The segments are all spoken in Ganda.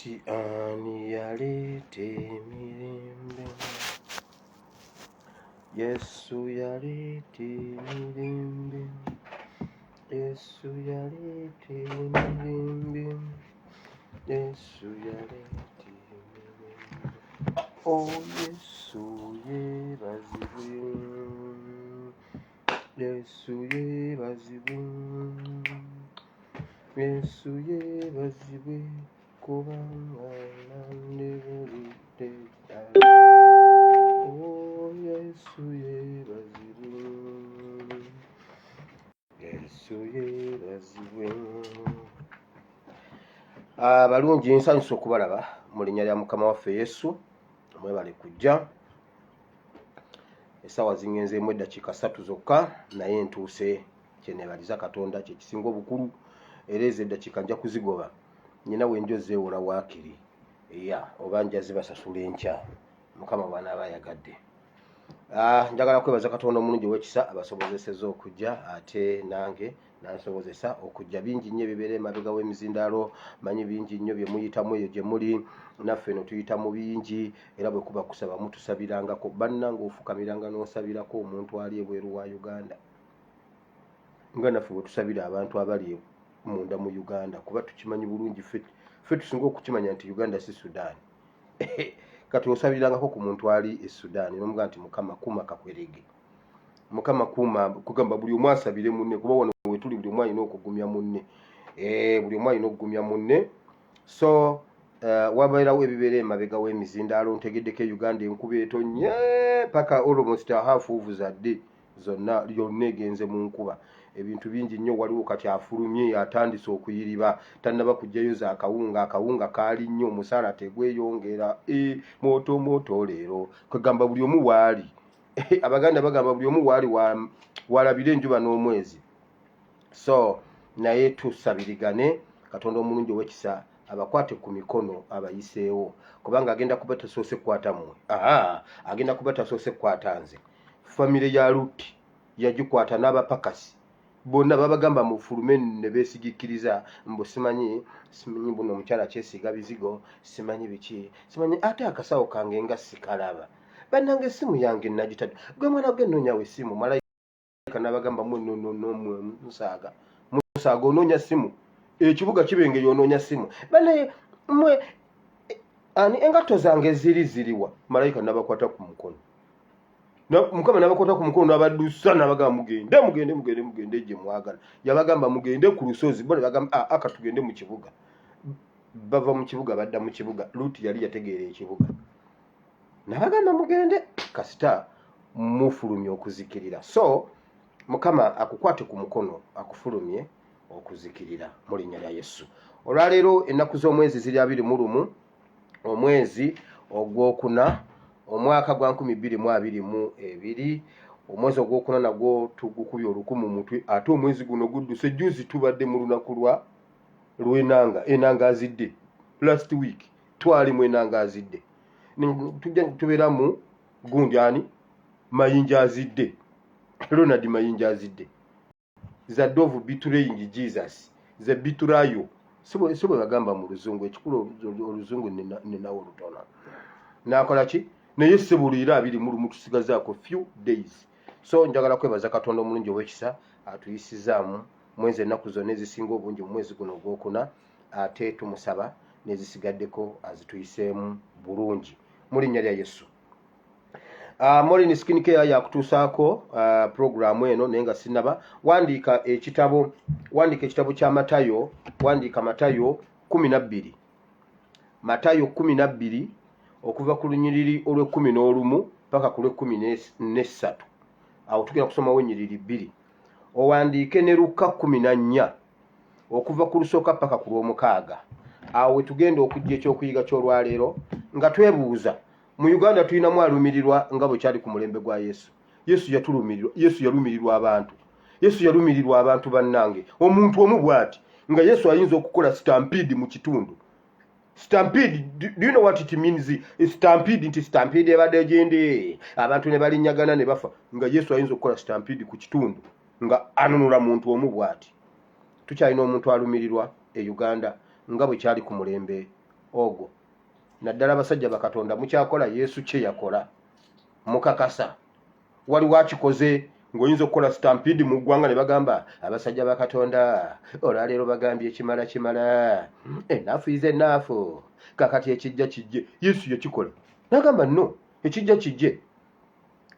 Anti ani yaleeta emirembe? Yesu yaleeta emirembe. Yesu yaleeta emirembe. Yesu yaleeta emirembe. Oh Yesu yeebazibwe. Yesu yeebazibwe. Yesu yeebazibwe kubanga nandibulidde ddala. Oh Yesu yeebazibwe. Yesu yeebazibwe. Abalungi nsanyusa okubalaba mu linnya lya Mukama waffe Yesu. Mwebale kujja. Essaawa zingenzeemu eddakiika 3 zokka naye ntuuse kyenebaliza Katonda kyekisinga obukulu era ezo eddakiika nja kuzigoba nyina we njo zeewola waakiri ya oba nja zibasasula enkya Mukama bw'anaaba ayagadde. Njagala kwebaza Katonda omulungi ow'ekisa abasobozesezza okujja ate nange nansobozesa okujja. Bingi nnyo ebibeera emabega w'emizindaalo, manyi bingi nnyo bye muyitamu eyo gye muli, naffe eno tuyita mu bingi era bwe kuba kusaba mutusabirangako. Bannange ofukamiranga n'osabirako omuntu ali ebweru wa Uganda nga naffe bwe tusabira abantu abali munda mu Uganda, kuba tukimanyi bulungi ffe tusinga okukimanya nti Uganda si Sudan. Kati osabirangako ku muntu ali e Sudan n'omugamba nti Mukama kuuma Kakwerege, Mukama kuuma, kugamba buli omu asabire munne, kuba wano wetuli buli omu alina okugumya munne, buli omu alina okugumya munne. So wabeerawo ebibeera emabega w'emizindaalo. Ntegeddeko e Uganda enkuba etonnye paka almost a half of the day zonna yonna egenze mu nkuba. Ebintu bingi nnyo waliwo kati afulumye atandise okuyiriba tannaba kuggyayo za kawunga, akawunga kaali nnyo, omusaala tegweyongera, moto moto leero. Kwegamba buli omu waali, Abaganda bagamba buli omu waali walabira enjuba n'omwezi. So naye tusabirigane Katonda omulungi ow'ekisa abakwate ku mikono abayiseewo, kubanga agenda kuba tasoose kukwata mmwe, agenda kuba tasoose kukwata nze. Famire ya Lutti yagikwata n'abapakasi bonna babagamba mufulume ne beesigikiriza mbu simanyi simanyi buno omukyala kyesiiga bizigo simanyi biki simanyi, ate akasawo kange nga sikalaba. Bannange essimu yange nagitadde gwe mwana gwe nnoonyawo essimu. Malayika n'abagamba mwe nonomwe musaaga musaaga onoonya ssimu, ekibuga kibengeri onoonya ssimu. Banaye mwe ani engatto zange ziri ziriwa? Malayika n'abakwata ku mukono, Mukama n'abakwata ku mukono n'abaddusa n'abagamba mugende mugende mugende mugende gye mwagala. Yabagamba mugende ku lusozi, bo ne bagamba aka tugende mu kibuga. Bava mu kibuga badda mu kibuga. Luuti yali yategeera ekibuga, nabagamba mugende kasita mufulumye okuzikirira. So Mukama akukwate ku mukono akufulumye okuzikirira mu linnya lya Yesu. Olwaleero ennaku z'omwezi ziri 21 omwezi ogwokuna omwaka gwa 2022. Omwezi ogwokuna nagwo tugukubye olukumu mutwe, ate omwezi guno gudduse. Juzi tubadde mu lunaku lwa lw'enanga, enanga azidde. Last week twali mu enanga azidde, tujja tubeera mu gundi ani Mayinja azidde, Ronald Mayinja azidde, the dove betraying Jesus, the betrayo, si bwe bagamba mu luzungu ekikulu, oluzungu ninawo lutono. Nakola ki naye sebuliira 21 tusigazaako few days. So njagala kwebaza Katonda omulungi ow'ekisa atuyisizaamu mwezi ennaku zonna ezisinga obungi mu mwezi guno ogwokuna, ate tumusaba n'ezisigaddeko azituyiseemu bulungi mu linnya lya Yesu. Morin Skin Care yakutuusaako programu eno, naye nga sinaba wandiika ekitabo, wandiika ekitabo kya Matayo, wandiika Matayo 12, Matayo 12 okuva ku lunyiriri olw'e11 paka ku lw'e13. Awo tugenda kusomawo ennyiriri bbiri. Owandiike ne Lukka 14 okuva ku lusooka paka ku lw'omukaaga. Awo we tugenda okujja ekyokuyiga ky'olwaleero nga twebuuza, mu Uganda tulinamu alumirirwa nga bwe kyali ku mulembe gwa Yesu? Yesu yatulumirirwa, Yesu yalumirirwa abantu, Yesu yalumirirwa abantu. Bannange, omuntu omu bw'ati nga Yesu ayinza okukola stampede mu kitundu. Stampede, do you know what it means, stampede? Nti stampede ebadde gindi, abantu ne balinyagana ne bafa, nga Yesu ayinza okukola stampede ku kitundu nga anunula muntu omu bw'ati. Tukyalina omuntu alumirirwa e Uganda nga bwe kyali ku mulembe Ogwo naddala abasajja bakatonda mukyakola Yesu kye yakola, mukakasa waliwo akikoze ng'oyinza okukola stampede mu ggwanga ne bagamba abasajja ba Katonda olwaleero bagambye ekimala kimala, enough is enough, kakati ekijja kijje. Yesu yakikola n'agamba no, ekijja kijje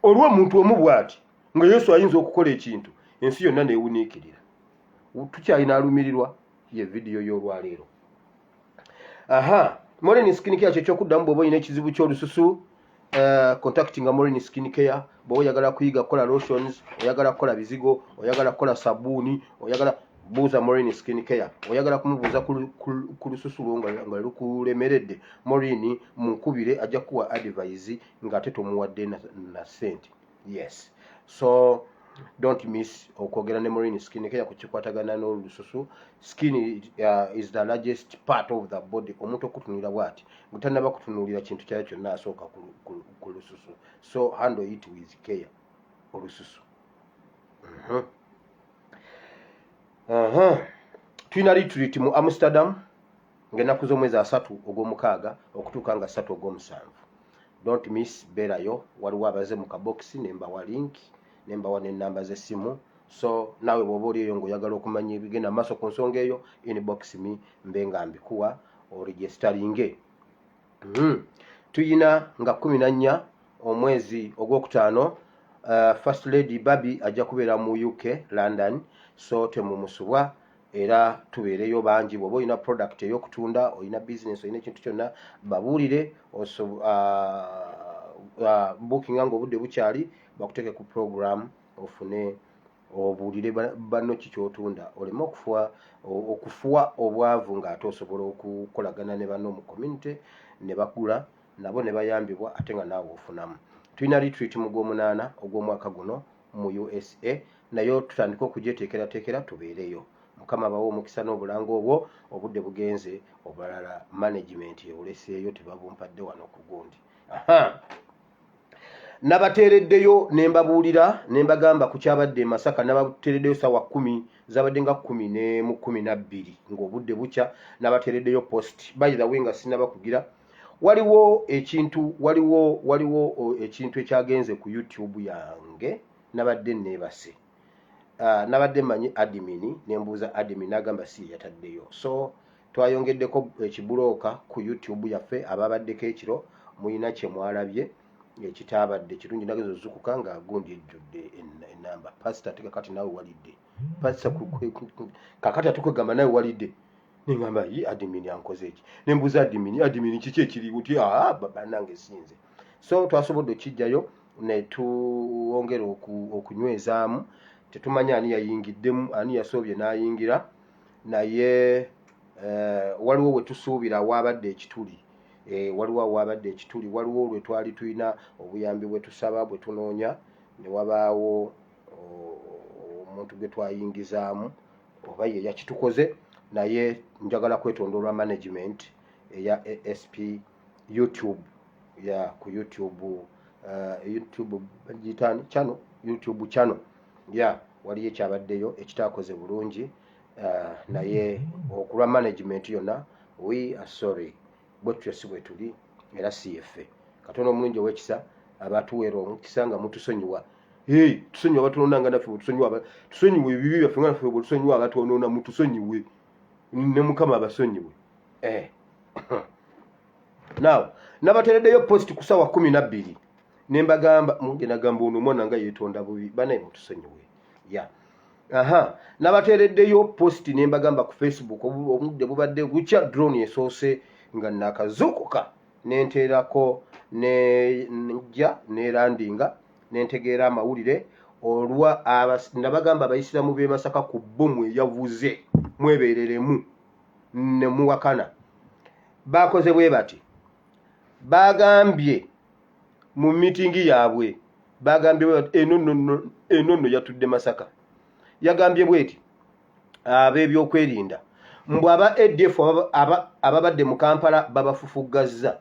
olw'omuntu omu bw'ati, nga Yesu ayinza okukola ekintu ensi yonna neewuniikirira. Tukyalina alumirirwa ye vidiyo y'olwaleero. Aha, Morin Skin Care kyekyokuddamu. Bw'oba olina ekizibu ky'olususu, contactinga Morin Skin Care. Bw'oba oyagala kuyiga kukola lotions, oyagala kukola bizigo, oyagala kukola sabuuni, oyagala buuza Morin Skin Care. Oyagala kumubuuza ku lususu lwo nga lukulemeredde, Morin munkubire, ajja kukuwa advice ng'ate tomuwadde na sente. Yes, so don't miss okwogera ne Morin Skin Care ku kikwatagana n'olususu. Skin is the largest part of the body. Omuntu okutunulira bw'ati nga kutunuulira kintu kyala kyonna, asooka ku lususu. So handle it with care, olususu. Tulina retreat mu Amsterdam ng'ennaku z'omwezi 30 ogw'omukaaga okutuuka nga 3 ogw'omusanvu. Don't miss, beerayo. Waliwo abaze mu kabokisi nembawa link, nembawa n'ennamba z'essimu. So naawe bw'oba oli eyo ng'oyagala okumanya ebigenda maaso ku nsonga eyo, inbox me mbe nga mbikuwa oregisteringe. Tuyina nga 14 omwezi ogwokutaano, First Lady Babi ajja kubeera mu UK, London, so temumusubwa era tubeereyo bangi. Bw'oba olina product ey'okutunda, olina business, olina ekintu kyonna, babuulire, bookinga ng'obudde bukyali, bakuteeke ku program ofune obuulire banno ki kyotunda, oleme okufuwa obwavu ng'ate osobola okukolagana ne banno mu community ne bagula nabo ne bayambibwa, ate nga naawe ofunamu. Tulina retreat mu gw'omunaana ogw'omwaka guno mu USA, naye tutandike okugyeteekerateekera, tubeereyo. Mukama abawe omukisa n'obulango obwo. Obudde bugenze, obulala management ebuleseeyo, tebabumpadde wano ku gundi. Aha, nabateereddeyo ne mbabuulira ne mbagamba ku kyabadde e Masaka. Nabateereddeyo sawa 10, zabadde nga 10:15, 12, ng'obudde bukya. Nabateereddeyo post. By the way, nga sinaba kugira, waliwo ekintu waliwo ekintu ekyagenze ku YouTube yange. Nabadde neebase, nabadde manyi admin, nembuuza admin n'agamba si ye yataddeyo. So twayongeddeko ekibulooka ku YouTube yaffe. Ababaddeko ekiro muyina kye mwalabye ekitaabadde kirungi. Nagenza ozukuka nga gundi ejjudde enamba, pasita ate kakati naawe walidde, pasita kakati ate kwegamba naawe walidde. Neŋamba ye admin ankoze eki? Nembuuza admin, admin kiki ekiriwo? Ti aa bannange sinze. So twasobodde okijjayo ne tuwongera okunywezaamu. Tetumanyi ani yayingiddemu, ani yasoobye n'ayingira, naye waliwo we tusuubira waabadde ekituli. Waliwo awaabadde ekituli, waliwo lwe twali tulina obuyambi bwe tusaba, bwe tunoonya, ne wabaawo omuntu gwe twayingizaamu oba ye yakitukoze. Naye njagala kwetonda olwa management eya ASP YouTube, ya ku YouTube, YouTube gitani channel, YouTube channel ya waliyo ekyabaddeyo ekitakoze bulungi, naye okulwa management yonna, we are sorry. Bwe tutyo si bwe tuli era si yeffe. Katonda omulungi ow'ekisa abatuweera omukisa nga mutusonyiwa. Hey, tusonyiwa abatwonoona nga naffe bwetusonyiwa, tusonyiwe ebibi byaffe nga naffe bwetusonyiwa abatwonoona. Mutusonyiwe ne Mukama abasonyiwe. Now nabatereddeyo post ku sawa 12 ne mbagamba munge, nagamba ono omwana nga yeetonda bubi, banaye mutusonyiwe ya. Aha, nabateereddeyo post ne mbagamba ku Facebook obudde bubadde bukya, drone esoose nga nakazuukuka nenteerako nejja nelandinga nentegeera amawulire olwa nabagamba abayisiramu b'e Masaka ku bbomu eyavuze, mwebereremu ne muwakana. Bakoze bwe bati, bagambye mu mitingi yaabwe, bagambye bwe bati, eno nno yatudde Masaka, yagambye bweti ab'ebyokwerinda mbw aba ADF ababadde mu Kampala babafufugazza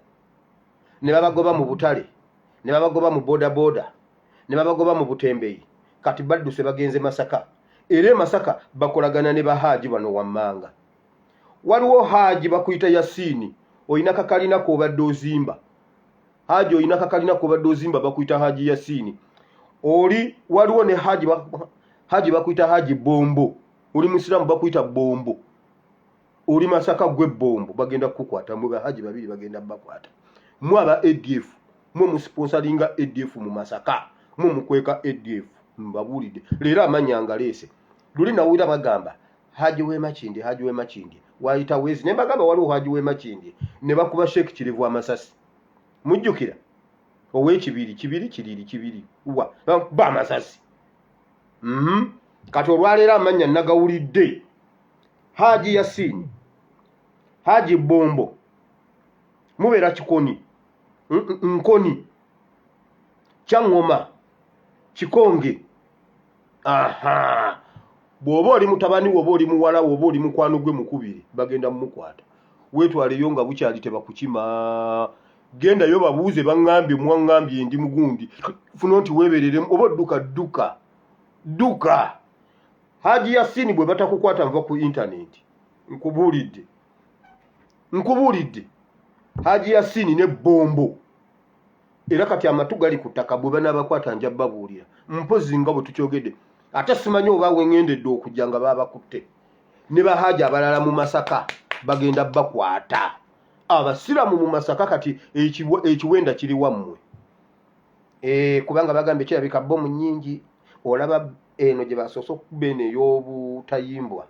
ne babagoba mu butale, ne babagoba mu bodaboda, ne babagoba mu butembeyi. Kati badduse bagenze Masaka, era e Masaka bakolagana ne bahaaji bano wammanga. Waliwo haaji bakuyita Yasiini. Olina kakalina k'obadde ozimba. Haji olina kakalina k'obadde ozimba, bakuyita Haji Yasiini. Oli waliwo ne Haji, Haji bakuyita Haji Bombo. Oli Musiraamu, bakuyita Bombo. Oli Masaka gwe Bombo, bagenda kukukwata. Mwe bahaji babiri bagenda bakwata. Mwe aba ADF, mwe musponsoringa ADF mu Masaka, mwe mukweka ADF. Mbabuulidde leero amannya ngaleese. Luli nawulira bagamba Haji w'emakindi, Haji w'emakindi wayita wezi, ne mbagamba waliwo Haji w'emakindi ne bakuba Sheikh Kirevu amasasi. Mujjukira ow'ekibiri kibiri kiriri kibiri wa ba amasasi. Kati olwaleero amannya nagawulidde: Haji Yasini, Haji Bombo, mubeera Kikoni, Nkoni, Kyaŋŋoma, Kikonge. Aha, bw'oba oli mutabani, woba oli muwala, woba oli mukwano gwe mukubiri, bagenda mumukwata. Weetwaleyo nga bukyali, tebakukima. Gendayo babuuze, baŋŋambye, mwaŋŋambye ndi mugundi. Funa nti weebereremu oba odduka, dduka, dduka. Haji Yasini, bwe batakukwata nva ku intaneti. Nkubuulidde, nkubuulidde. Haji Yasini ne Bombo, era kati amatu gali ku ttaka. Bwe banaabakwata nja babuulira. Mpozi nga bwe tukyogedde, ate simanyi oba weŋŋendedde okujja nga baabakutte. Ne bahaji abalala mu Masaka bagenda bakwata abasiramu mu Masaka. Kati ekiwenda kiri wammwe. Kubanga bagambye kirabika bomu nnyingi. Olaba eno gye basoose okukuba, eno ey'obutayimbwa.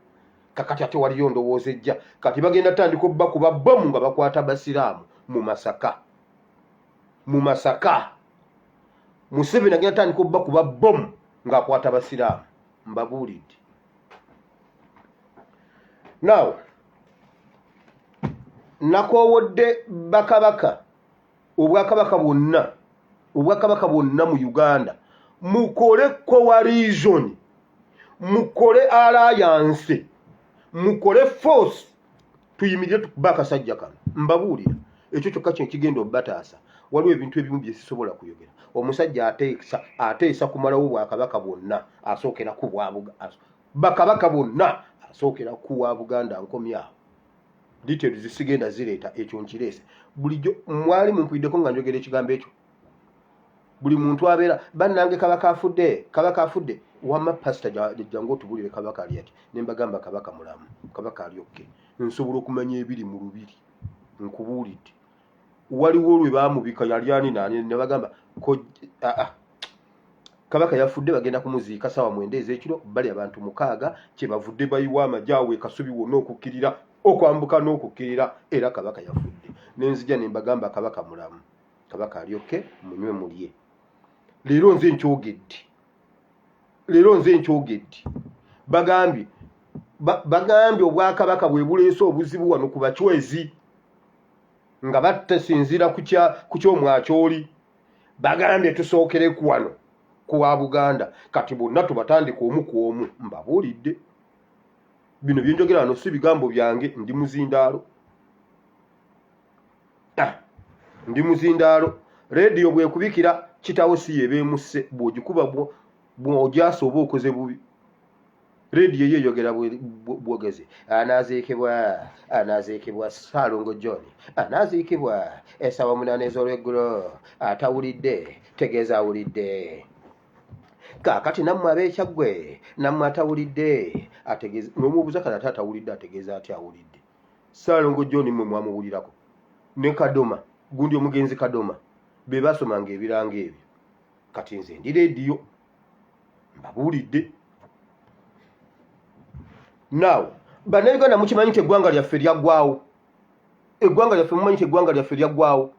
Kakati ate waliyo ndowooza ejja, kati bagenda tandika obbakuba bomu nga bakwata basiraamu mu Masaka. Mu Masaka Museveni agenda tandika obbakuba bomu ng'akwata basiraamu. Mbabuulidde. Now nakoowodde bakabaka, obwakabaka bwonna, obwakabaka bwonna mu Uganda, mukole coalition, mukole alliance, mukole force, tuyimirire tukuba akasajja kano. Mbabuulira, ekyo kyokka kino kigenda obbataasa. Waliwo ebintu ebimu bye sisobola kuyogera. Omusajja ateesa kumalawo bwakabaka bwonna, asookera ku bakabaka bwonna, asookera ku wa Buganda. Nkomyawo, details sigenda zireeta. Ekyo nkireese. Bulijjo mwali mumpuliddeko nga njogera ekigambo ekyo. Buli muntu abeera, "Bannange, kabaka afudde, kabaka afudde." "Wamma pasita, jangu otubulire kabaka ali ati." Ne mbagamba, "Kabaka mulamu, kabaka ali okay." Nsobola okumanya ebiri mu lubiri. Nkubuulidde, waliwo lwe baamubika yali ani naani, ne bagamba kabaka yafudde, bagenda kumuziika sawa 9 ez'ekiro, bali abantu 6. Kyebavudde bayiwa amagye awo ekasubi wonna, okukkirira, okwambuka n'okukkirira, era kabaka yafudde. Nenzija ne mbagamba, "Kabaka mulamu, kabaka ali okay, munywe mulye." Leero nze nkyogedde, leero nze nkyogedde. Bagambye obwakabaka bwe buleese obuzibu wano ku bacwezi nga batesinziira ku kyomwakyoli. Bagambye tusookere ku wano ku wa Buganda. Kati bonna tubatandika omu ku omu. Mbabuulidde, bino byenjogera wano si bigambo byange. Ndi muzindaalo. Ah, ndi muzindaalo. Rediyo bwekubikira kitawo si yebeemusse, bw'ogikuba bw'ogyasa oba okoze bubi. Rediyo ye eyogera bwogezi. Anaaziikibwa, anaaziikibwa Saalongo John anaaziikibwa essaawa 8 ez'olweggulo. Atawulidde tegeeza awulidde. Kaakati nammwe ab'ekyaggwe, nammwe atawulidde ategeeza, n'omubuuza kati ate atawulidde ategeeza atya awulidde? Saalongo John mmwe mwamuwulirako ne Kadoma gundi, omugenzi Kadoma, be basomanga ebirango ebyo. Kati nze ndi rediyo, mbabuulidde. Now Bannayuganda, mukimanyi nti eggwanga lyaffe lyaggwawo? Eggwanga lyaffe, mumanyi nti eggwanga lyaffe lyaggwawo?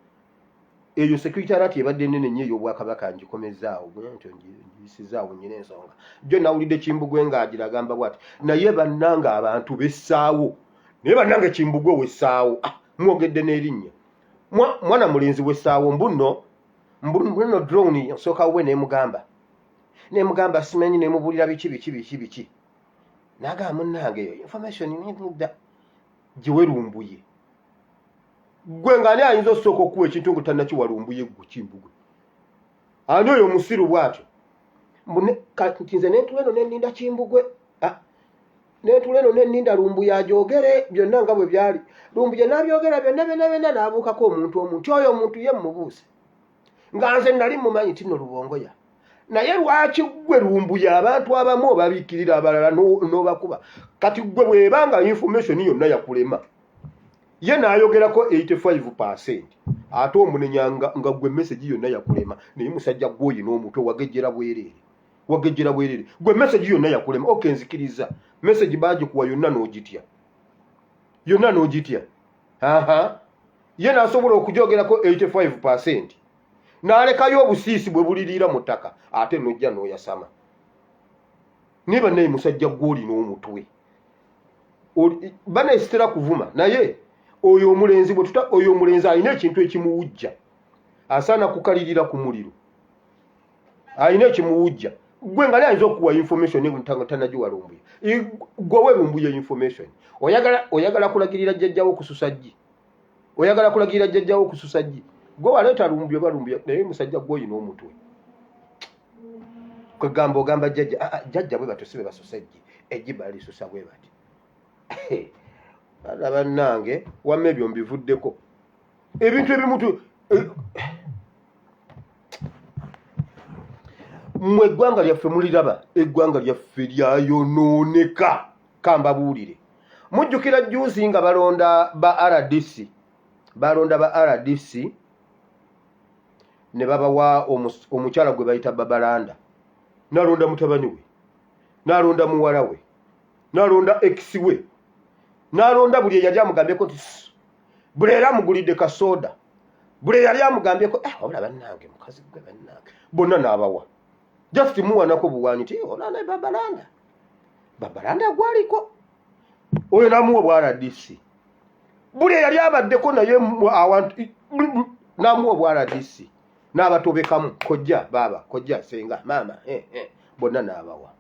Eyo security alert ebadde nene nnyo ey'obwakabaka. Ngikomezaawo ntyo, ngiyisizaawo nyina ensonga. Jo nawulidde Kimbugwe ng'agira agamba bw'ati, "Naye bannanga abantu bessaawo, naye bannange Kimbugwe wessaawo." Ah, mwogedde n'erinnya. Mwana mulenzi wessaawo. Mbunno mbunno drone nsooka we nemugamba, nemugamba simanyi, nemubuulira biki biki biki biki. Nagamba, "Munnange, eyo information nedda giwerumbuye gwe." Nga ani ayinza osooka okuwa ekintu nga tannakiwalumbuye? Gwe Kimbugwe, ani oyo omusiru bw'atyo? Nti nze nentuwa eno neninda Kimbugwe. Ah, Nentuula eno nenninda Lumbuye agyogere byonna nga bwe byali. Lumbuye n'abyogera byonna byonna byonna, n'abuukako omuntu omu nti oyo omuntu ye mmubuuse. Nga nze nali mmumanyi nti nno Lubongoya. Naye lwaki ggwe Lumbuye abantu abamu obabikkirira abalala n'obakuba? Kati ggwe bw'eba nga information yonna yakulema, ye n'ayogerako 85% ate omunenya nga ggwe message yonna yakulema. Naye musajja ggwe oyina omutwe, wagejjera bwereere. Wagejjera bwereere. Gwe message yonna yakulema. Okay, nzikiriza. Message baagikuwa yonna n'ogitya. Yonna n'ogitya. Aha. Ye n'asobola okugyogerako 85%. N'alekayo obusiisi bwe buliriira mu ttaka ate n'ojja n'oyasama. Naye bannaye musajja ggwe olina omutwe. Bannaye sitera kuvuma naye oyo omulenzi bwe tuta oyo omulenzi alina ekintu ekimuwujja. Asaana kukalirira ku muliro. Alina ekimuwujja. Gwe nga ayinza okuwa information tanagiwa Lumbuye. Gwe we Lumbuye information. Oyagala kulagirira jjajjawo okususa ggi. Oyagala kulagirira jjajjawo okususa ggi. Gwe waleeta Lumbuye oba Lumbuye naye musajja gwe olina omutwe. Kwegamba ogamba jjajja, jjajja bwe batyo si bwe basusa eggi. Eggi balisusa bwe bati. Bana bannange wamma ebyo mbivuddeko. Ebintu ebimu mmwe eggwanga lyaffe muliraba, eggwanga lyaffe lyayonooneka. Kambabuulire. Mujjukira jjuuzi nga balonda ba RDC, balonda ba RDC ne babawa omukyala gwe bayita Babalanda. N'alonda mutabani we, n'alonda muwala we, n'alonda ex we, n'alonda buli eyali amugambyeko nti buli eyali amugulidde ka soda, buli eyali amugambyeko, wabula bannange mukazi gwe bannange, bonna n'abawa. Just muwanako buwanyi nti ona ne Babalanda. Babalanda gwaliko. Oyo n'amuwa obwa RDC. Buli eyali abaddeko naye awantu n'amuwa obwa RDC. N'abatobekamu kojja baaba, kojja senga, maama, bonna n'abawa.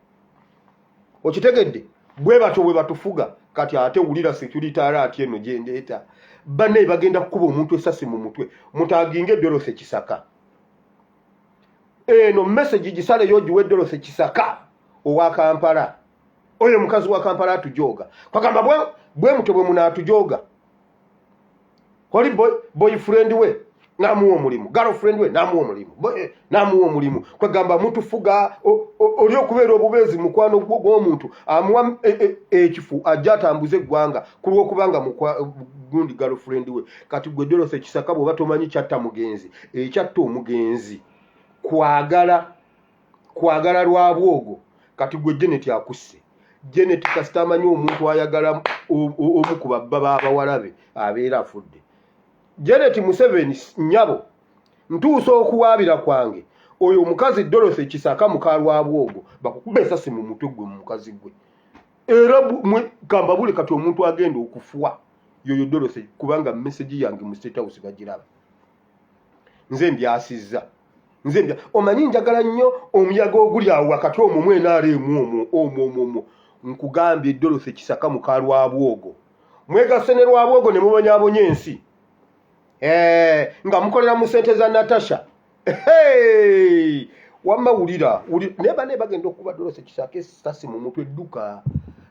Okitegedde? Bwe batyo bwe batufuga. Kati ate wulira security alert eno gye ndeeta. Banne bagenda kukuba omuntu essasi mu mutwe. Mutaaginge Dorothy Kisaka. Eno message gisaleyo ogiwe Dorothy Kisaka owa Kampala. Oyo mukazi wa Kampala atujooga. Kwagamba bwe mutyo bwe munaatujooga. Oli boyfriend we n'amuwa omulimu, girlfriend we n'amuwa omulimu, n'amuwa omulimu. Kwegamba mutufuga, oli okubeera obubeezi mukwano gw'omuntu amuwa ekifu ajja atambuze eggwanga ku lw'okubanga gundi girlfriend we. Kati gwe Dorothy Kisaka bw'oba tomanyi kyatta mugenzi, ekyatta omugenzi kwagala lwa bwogo. Kati gwe Janet akusse. Janet kasita amanyi omuntu ayagala omu ku babba b'abawala be abeera afudde. Janet Museveni nnyabo, ntuusa okuwaabira kwange oyo omukazi Dorothy Kisaka muka Lwabwogo bakukuba esasi mu mutwe gwe mukazi gwe. Era kambabule kati omuntu agenda okufa yoyo Dorothy, kubanga message yange mu State House bagiraba. Nze mbyasizza. Nze mbya omanyi njagala nnyo omuyaga oguli awo wakati omwo mu NRM omwo, omwo, omwo, omwo. Nkugambye Dorothy Kisaka muka Lwabwogo. Mwegasse ne Lwabwogo ne mubonyaabonya ensi. Nga mukolera mu ssente za Natasha. Hey! Wamma wulira, wulira. Naye banne bagenda okukuba Dorothy Kisaka essasi mu mutwe. Dduka.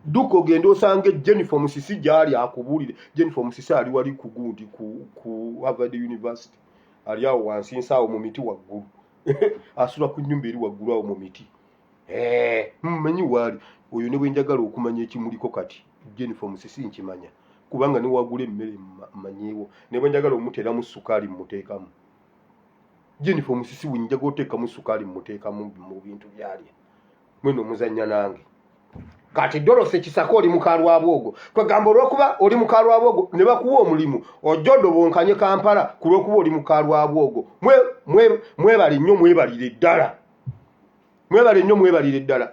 Dduka ogende osange Jennifer Musisi gy'ali akubuulire. Jennifer Musisi ali wali ku gundi ku Harvard University. Ali awo wansi nsaawo mu miti waggulu. Asula ku nnyumba eri waggulu awo mu miti. Mmanyi waali. Oyo ne bwe njagala okumanya ekimuliko kati Jennifer Musisi nkimanya. Kubanga ne wagula emmere mmanyiiwo. Ne bwe njagala omuteeramu ssukaali mmuteekamu. Jennifer Musisi bwe njagala oteekamu ssukaali mmuteekamu mu bintu by'alya. Mweno muzannya nange. Kati Dorothy Kisaka oli muka Lwabwogo. Kwegamba olw'okuba oli muka Lwabwogo ne bakuwa omulimu ojja odobonkanye Kampala ku lw'okuba oli muka Lwabwogo. Mwebale nnyo, mwebalire ddala. Mwebale nnyo, mwebalire ddala.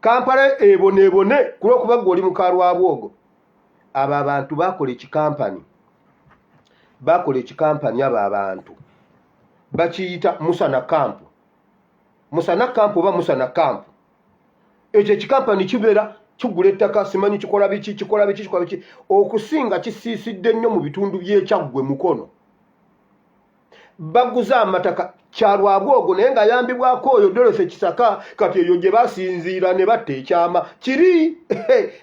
Kampala eboneebone ku lw'okuba ggwe oli muka Lwabwogo. Abo abantu baakola ekikampani. Baakola ekikampani abo abantu. Bakiyita Musana Camp. Musana Camp oba Musana Camp. Ekyo ekikampani kibeera kigula ettaka, simanyi kikola biki, kikola biki, kikola biki. Okusinga kisiisidde nnyo mu bitundu by'e Kyaggwe Mukono. Baguze amataka kyalwabwogo naye ng'ayambibwako oyo Dorothy Kisaka. Kati eyo gye basinziira ne batta ekyama kiri.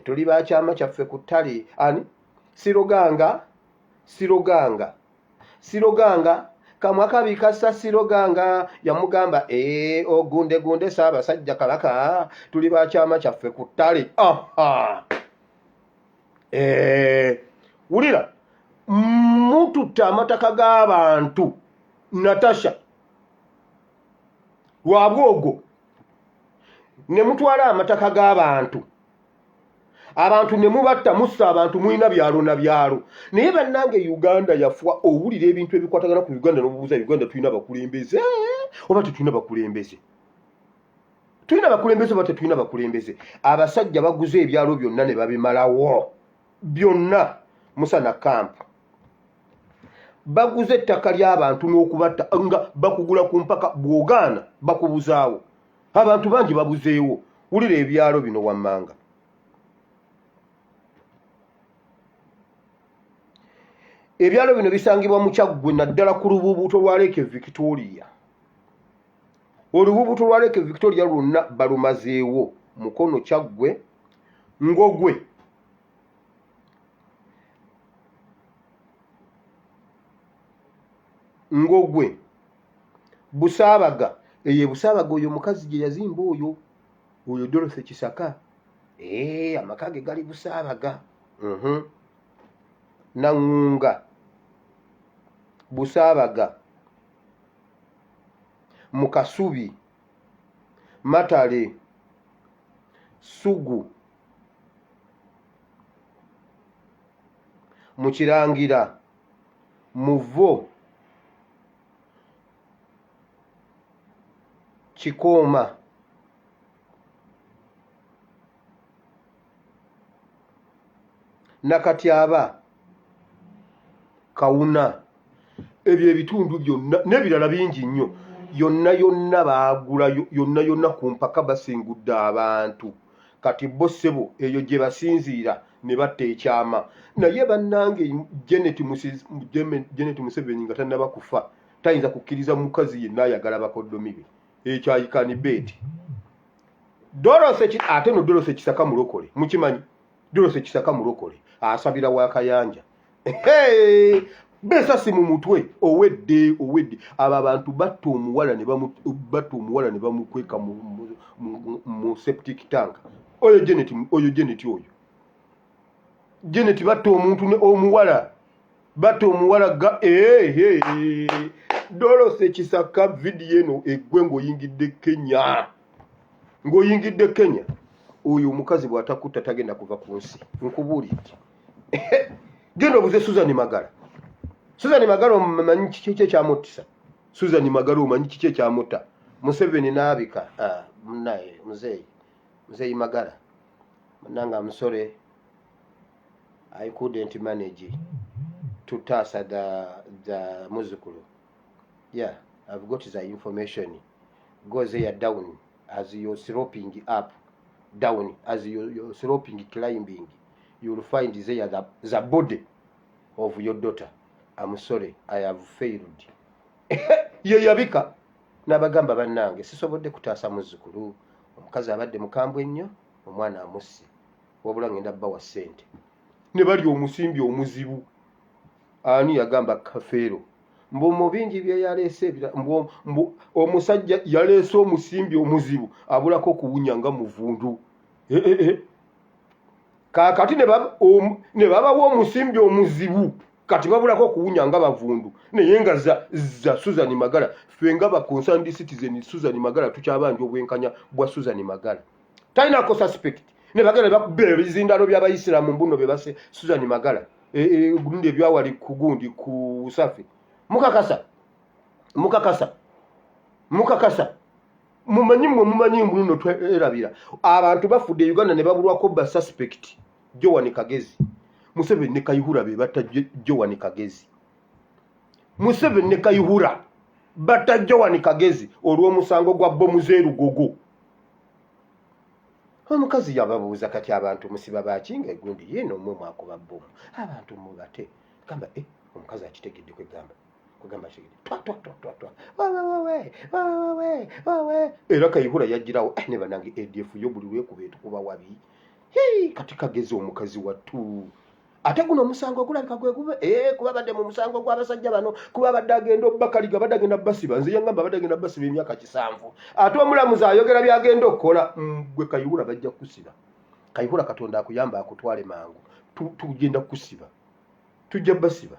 Tuli ba kyama kyaffe ku ttale. Ani siroganga siroganga siroganga kamwa kabi kassa siroganga yamugamba ee ogunde gunde Ssaabasajja Kabaka, tuli ba kyama kyaffe ku ttale. Aha, wulira, mututte amataka g'abantu. Natasha Lwabwogo, ne mutwala amataka g'abantu, abantu ne mubatta, mussa abantu, mulina byalo na byalo. Naye bannange, Uganda yafwa. Owulira ebintu ebikwatagana ku Uganda n'obubuuza, Uganda tulina bakulembeze oba tetulina bakulembeze? Tulina bakulembeze oba tetulina bakulembeze? Abasajja baguze ebyalo byonna ne babimalawo byonna. Musana kampu baguze ettaka ly'abantu n'okubatta nga bakugula ku mpaka, bw'ogaana bakubuzaawo. Abantu bangi babuzeewo. Wulira ebyalo bino wammanga. Ebyalo bino bisangibwa mu Kyaggwe, naddala ku lubuubuuto lwa Lake Victoria. Olubuubuuto lwa Lake Victoria lwonna balumazeewo. Mukono, Kyaggwe, Ngogwe, Ngogwe, Busaabaga. Eyo Ebusaabaga oyo omukazi gye yazimba, oyo Dorothy Kisaka, ee amaka ge gali Busaabaga. Naŋŋunga, Busaabaga, mu Kasubi, Matale, Sugu, mu Kirangira, Muvo, Kikooma, Nakatyaba, Kawuna. Ebyo ebitundu byonna n'ebirala bingi nnyo, yonna yonna baagula yonna yonna ku mpaka, basingudde abantu. Kati bo ssebo eyo gye basinziira ne batta ekyama. Naye bannange, Janet Museveni nga tannaba kufa tayinza kukkiriza mukazi yenna ayagala bakoddomi be. Ekyo ayikanibeeti Dorothy. Ate no Dorothy Kisaka mulokole, mukimanyi? Dorothy Kisaka mulokole, asabira wa Kayanja. Besasi mu mutwe, owedde, owedde. Abo abantu batta omuwala ne batta omuwala ne bamukweka mu septic tank. Oyo Janet, oyo Janet, oyo Janet, batta omuntu, omuwala, batta omuwala ga Dorothy Kisaka. Vidiyo eno eggwe ng'oyingidde Kenya, ng'oyingidde Kenya. Oyo omukazi bw'atakutta tagenda kuva ku nsi, nkubuulidde. Genda obuze Susan Magala. Susan Magala omanyi kiki ekyamuttisa? Susan Magala omanyi kiki ekyamutta? Museveni n'abika. Ah, munaye muzeeyi, muzeeyi Magala munange, I'm sorry, I couldn't manage to taasa the muzukulu. Yeah, I've got the information. Go there down as you're sloping up down, as you're sloping, climbing, you will find there the body of your daughter. I'm sorry, I have failed. Ye yabika n'abagamba, bannange, sisobodde kutaasa muzzukulu, omukazi abadde mukambwe nnyo, omwana amusse, wabula ngenda bbawa ssente. Ne bali omusimbi omuzibu. Ani yagamba Kafeero mbu mu bingi bye yaleese, mbu omusajja yaleese omusimbi omuzibu abulako okuwunya nga muvundu. Eh, eh, eh. Kaakati ne babawa omusimbi omuzibu, kati babulako okuwunya nga bavundu. Naye nga za Susan Magala, ffe nga ba concerned citizen, Susan Magala tukyabanja obwenkanya bwa Susan Magala. Talinako suspect. Ne bagenda ne bakuba ebizindalo by'abayisiraamu mbuno be basse Susan Magala. Gundi ebyawali ku gundi ku Safi. Mukakasa, mukakasa, mukakasa, mumanyi mmwe, mumanyi mbuno twerabira. Abantu bafudde Uganda ne babulwako ba suspect. Joan Kagezi, Museveni ne Kayihura be batta Joan Kagezi. Museveni ne Kayihura batta Joan Kagezi olw'omusango gwa bomu z'erugogo. Omukazi yababuuza, kati abantu musiba baki nga egundi yeeno omwe mwakuba bomu abantu mubate? Gamba, eh, omukazi akitegedde kwegamba. Kugamba kigere twa twa twa twa twa wewe wewe wewe era Kayihura yajjirawo eh, ne banange ADF yo buli lwekuba etukuba wabi. Hii, kati kagezi omukazi wattu ate guno omusango gulabika gwe gube eh, kuba badde mu musango gw'abasajja bano, kuba badde agenda obbakaliga, badde agenda basiba. Nze yangamba badde agenda basiba emyaka 7, ate omulamuzi ayogera byagenda okukola. Gwe Kayihura bajja kukusiba. Kayihura, Katonda akuyamba akutwale mangu. Tugenda kukusiba, tujja basiba,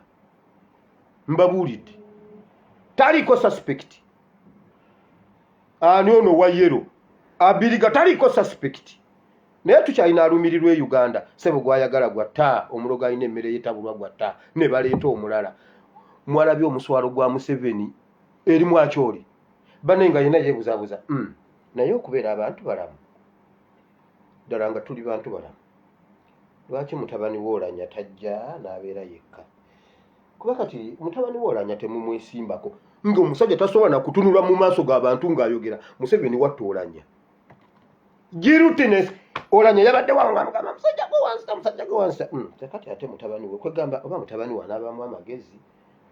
mbabuulidde. Taliko suspect ani ono wa yellow Abiriga, taliko suspect, naye tukyalina alumirirwa e Uganda. Sebo gwayagala gwatta, omulogo alina emmere yetabulwa gwatta, ne baleeta omulala. Mwalabye omuswalo gwa Museveni eri mwakyoli bane nga yena yebuzabuza. Naye okubeera abantu balamu ddala nga tuli bantu balamu, lwaki mutabani woolanya tajja n'abeera yekka? Kuba kati mutabani woolanya temumwesimbako, ng'omusajja tasobola na kutunula mu maaso g'abantu ng'ayogera. Museveni watta Olanya guiltiness. Olanya yabadde wawo nga mugamba musajja gwe wansa, musajja gwe wansa. Kati ate mutabani we kwegamba oba mutabani we anaabamu amagezi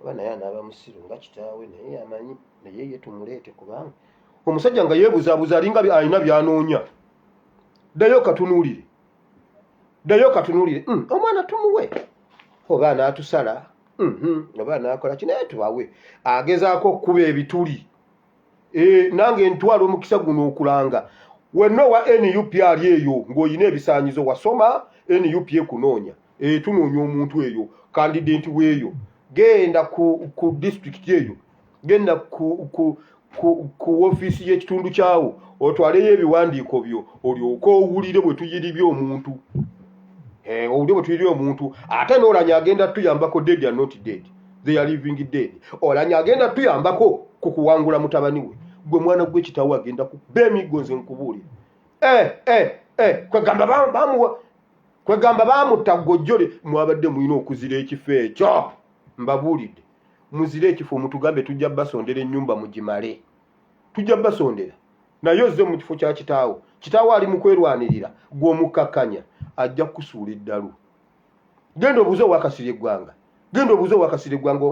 oba naye anaaba musiru nga kitaawe, naye amanyi naye ye tumuleete, kubanga omusajja nga yeebuzaabuza alinga alina by'anoonya. Ddayo katunuulire, ddayo katunuulire. Omwana tumuwe oba anaatusala oba anaakola ki, naye tubawe. Agezaako okukuba ebituli. Nange ntwala omukisa guno okulanga wenna owa NUP ali eyo ng'olina ebisaanyizo, wasoma, NUP ekunoonya. Tunoonya omuntu eyo, candidate weeyo. Genda ku disitulikiti eyo, genda ku ofiisi y'ekitundu kyawo, otwaleyo ebiwandiiko byo, olyoke owulire bwe tuyiribye omuntu. Owulire bwe tuyiribye omuntu. Ate n'Olanya agenda tuyambako. Dead and not dead, they are living dead. Olanya agenda tuyambako ku kuwangula mutabani we. Gwe mwana gwe, kitawo agenda kuba emiggo, nze nkubuulira. Kwegamba bamuwa, kwegamba bamutta gojjole. Mwabadde mulina okuzira ekifo ekyo, mbabuulidde. Muzire ekifo, mutugambe, tujja basondera ennyumba mugimale, tujja basondera. Naye ozze mu kifo kya kitaawo, kitaawo ali mu kwerwanirira, gwe omukkakkanya, ajja kukusuula eddalu. Genda obuuze owakasira eggwanga, genda obuuze owakasira eggwanga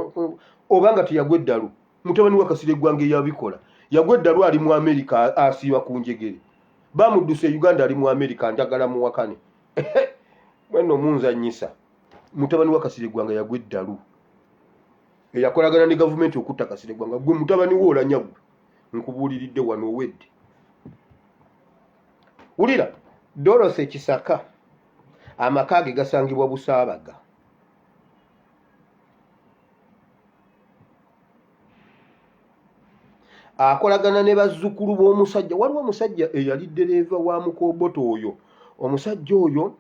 oba nga teyagwa eddalu. Mutabani wakasira eggwanga eyabikola yagwa eddalu, ali mu Amerika, asiiba ku njegere. Bamuddusa e Uganda, ali mu Amerika. Njagala muwakane mwenno munzanyisa. Mutabani wa Kasira eggwanga yagwa eddalu, eyakolagana ne gavumenti okutta Kasira eggwanga. Gwe mutabani we Olanya, gwe nkubuuliridde wano, owedde. Wulira Dorothy Kisaka, amaka ge gasangibwa Busaabaga. Akolagana ne bazzukulu b'omusajja. Waliwo omusajja eyali ddereeva wa Mukooboto oyo. Omusajja oyo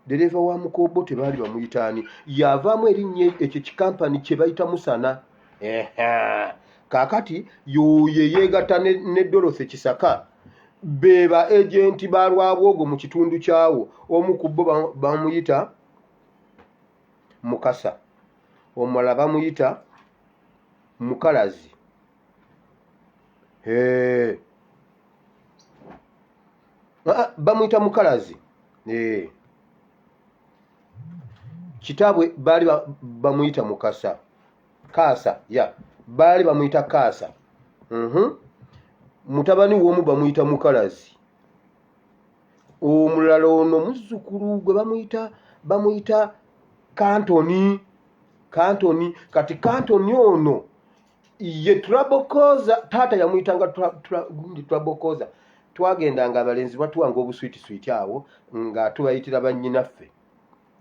ddereeva wa Mukooboto baali bamuyitaani, yavaamu erinnya ekyo kikampani kye bayita Musana. Kaakati yoyo eyeegatta ne Dorothy Kisaka be ba agenti ba Lwabwogo mu kitundu kyawo. Omu ku bo bamuyita Mukasa, omulala bamuyita Mukalazi. Bamuyita Mukalazi. Kitaabwe baali bamuyita Mukasa Kaasa, ya baali bamuyita Kaasa. Mutabani w'omu bamuyita Mukalazi, omulala ono muzzukulu gwe bamuyita Kantoni. Kantoni, kati Kantoni ono ye trouble causer. Taata yamuyitanga trouble causer. Twagendanga abalenzi batuwanga obuswitiswiti awo nga tubayitira bannyinaffe.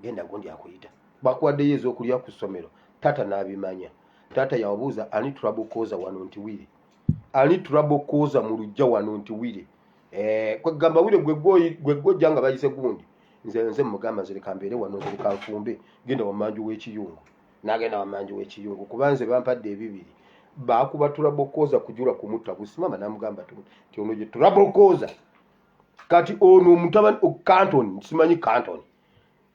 Genda gundi akuyita, bakuwaddeyo ez'okulya ku ssomero. Taata n'abimanya. Taata yawabuuza, ani trouble causer wano? Nti Wire. Ani trouble causer mu luggya wano? Nti Wire. Kwegamba Wire gwe gwojja nga bayise gundi. Nze mugamba, nze leka mbeere wano, nze leka nfumbe, genda wamanju w'ekiyungu. N'agenda wamanju w'ekiyungu, kuba nze bampadde ebibiri. Baakuba trouble causer kujula kumutta busi. Maama n'amugamba nti ono ye trouble causer. Kati ono omutabani Canton, simanyi Canton,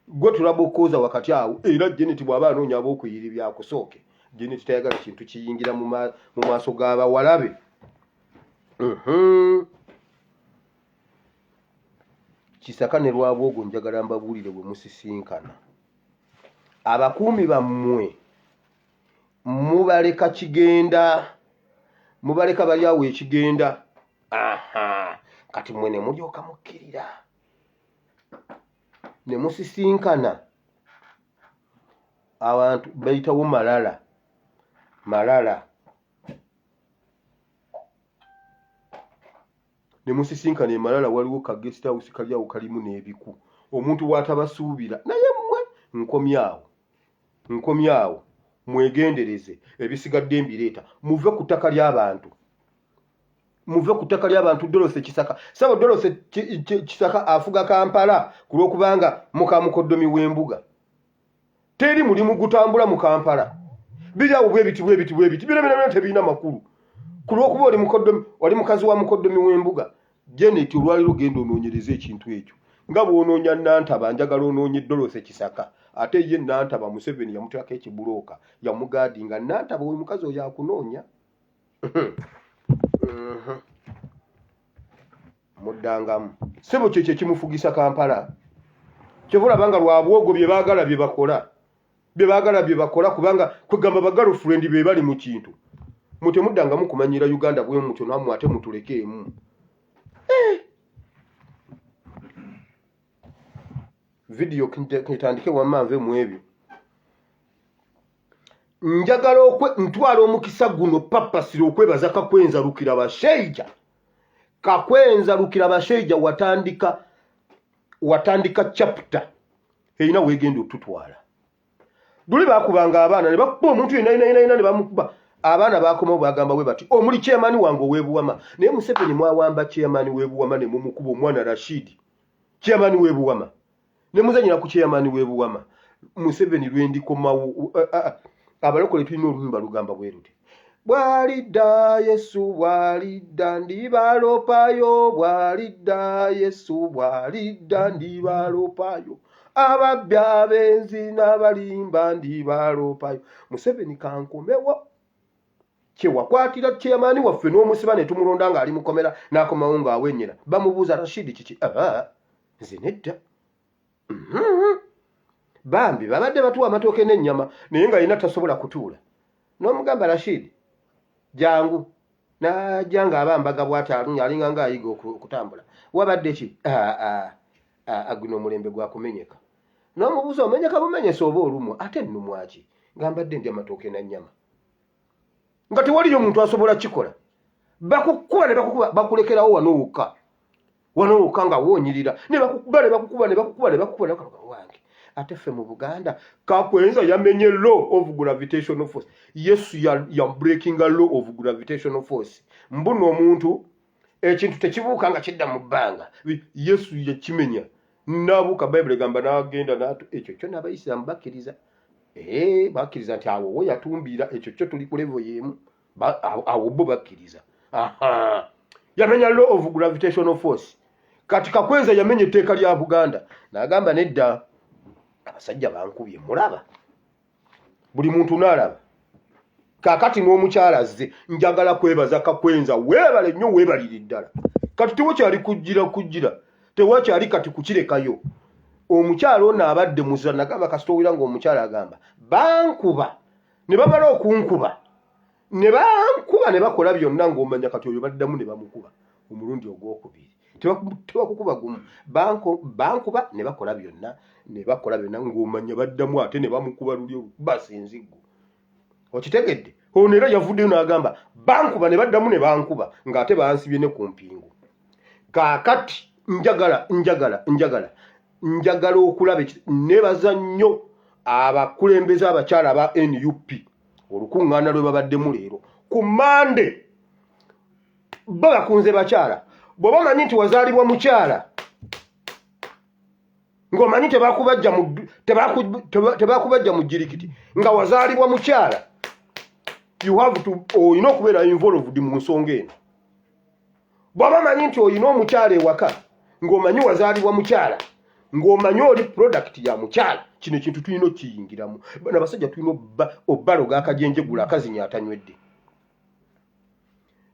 gwe trouble causer wakati awo. Era Janet bw'aba anoonya ab'okuyiri byakusooke, Janet tayagala kintu kiyingira mu maaso g'abawalabe. Kisaka ne Lwabwogo, njagala mbabuulire, bwe musisinkana abakuumi bammwe. Mubaleka kigenda, mubaleka bali awo ekigenda. Aha, kati mwe ne mulyoka mukkirira ne musisinkana abantu bayitawo Malala, Malala ne musisinkana e Malala, waliwo ka guest house kali awo kalimu n'ebiku, omuntu bw'atabasuubira. Naye mmwe nkomyawo, nkomyawo, mwegendereze, ebisigadde mbireeta. Muve ku ttaka ly'abantu, muve ku ttaka ly'abantu. Dorothy Kisaka, sabo Dorothy Kisaka afuga Kampala ku lw'okubanga muka mukoddomi w'embuga. Teri mulimu gutambula mu Kampala, biri awo bwebiti bwebiti bwebiti, byona byona byona tebirina makulu ku lw'okuba oli mukoddomi, oli mukazi wa mukoddomi w'embuga. Janet, olwaliro genda onoonyereze ekintu ekyo nga bw'onoonya Nantaba. Njagala onoonye Dorothy Kisaka. Ate ye Nantaba, Museveni yamuteekako ekibulooka, yamugaadinga. Nantaba oyo mukazi oyo akunoonya. Muddangamu sebo, kyekyo ekimufugisa Kampala. Kyova olaba nga lwabwogo bye baagala bye bakola, bye baagala bye bakola, kubanga kwegamba ba girlfriend be bali mu kintu. Mutemuddangamu kumanyira Uganda bwe mutyo, nammwe ate mutulekeemu. Vidiyo ketandike, wamma nve mu ebyo. Njagala ntwala omukisa guno papasira okwebaza Kakwenza Rukira Basheija. Kakwenza Rukira Basheija, watandika, watandika chapter erina weegenda otutwala. Luli bakubanga abaana ne bakuba omuntu yenna yenna yenna ne bamukuba, abaana bakomawo bagamba bwe bati, omuli chairman wange ow'ebuwama. Naye Museveni mwawamba chairman w'ebuwama ne mumukuba, omwana Rashid, chairman w'ebuwama, ne muzanyira ku chairman w'ebuwama. Museveni, lwendikomawo, abalokole tulina oluyimba lugamba bwe luti: bwalidda Yesu, bwalidda ndibalopayo, bwalidda Yesu, bwalidda ndibalopayo, ababbi, abenzi n'abalimba ndibalopayo. Museveni, kankomewo kyewakwatira chairman waffe n'omusiba ne tumulonda ng'ali mukomera, n'akomawo ng'awenyera. Bamubuuza, Rashidi kiki? Nze nedda. Bambi babadde batuwa amatooke n'ennyama, naye nga yina tasobola kutuula. N'omugamba, Rashidi jangu, najja ng'aba mbaga bw'ati, alinga ng'ayiga okutambula. Wabadde ki? Guno omulembe gwakumenyeka. N'omubuuza, omenyeka bumenyesa oba olumwa? Ate nnumwaki nga mbadde ndya amatooke na nnyama, nga tewaliyo muntu asobola kikola. Bakukuba ne bakukuba, bakulekerawo wano wokka, wano wokka nga woonyirira, ne bakukuba ne bakukuba ne bakukuba ne bakukuba ne bakukuba. Wange, ate ffe mu Buganda, Kakwenza yamenye law of gravitational force. Yesu ya breakinga law of gravitational force. Mbuno omuntu ekintu tekibuuka nga kidda mu bbanga, Yesu yakimenya nabuuka. Bayibuli egamba n'agenda n'atu ekyo kyo n'Abayisiraamu bakkiriza, bakkiriza nti awo wo yatumbiira. Ekyo kyo tuli ku level y'emu. Awo bo bakkiriza. Aha, yamenya law of gravitational force. Kati Kakwenza yamenya etteeka lya Buganda n'agamba, nedda, abasajja bankubye, mulaba buli muntu n'alaba. Kaakati n'omukyala azze, njagala kwebaza Kakwenza, weebale nnyo, weebalire ddala. Kati tewakyali kujjira kujjira, tewakyali kati kukirekayo. Omukyala ono abadde muzira, nagamba kasita owira ng'omukyala agamba bankuba ne bamala okunkuba ne bankuba ne bakola byonna, ng'omanya kati oyo baddamu ne bamukuba omulundi ogwokubiri. Tebakukuba gumu, bankuba ne bakola byonna ne bakola byonna, ng'omanya baddamu ate ne bamukuba luli olukuba sinziggu. Okitegedde? Ono era yavuddeyo n'agamba bankuba ne baddamu ne bankuba ng'ate bansibye ne ku mpingu. Kaakati njagala njagala njagala njagala okulaba, nebaza nnyo abakulembeze abakyala aba NUP, olukuŋŋaana lwe babaddemu leero ku Mande. Bo bakunze bakyala. Bw'oba omanyi nti wazaalibwa mukyala, ng'omanyi tebakubajja mu jirikiti, nga wazaalibwa mukyala, you have to, olina okubeera involved mu nsonga eno. Bw'oba manyi nti olina omukyala ewaka, ng'omanyi wazaalibwa mukyala, ng'omanyi oli product ya mukyala, kino ekintu tulina okukiyingiramu. Bano abasajja tulina obbaloga akajenjegula akazinya atanywedde,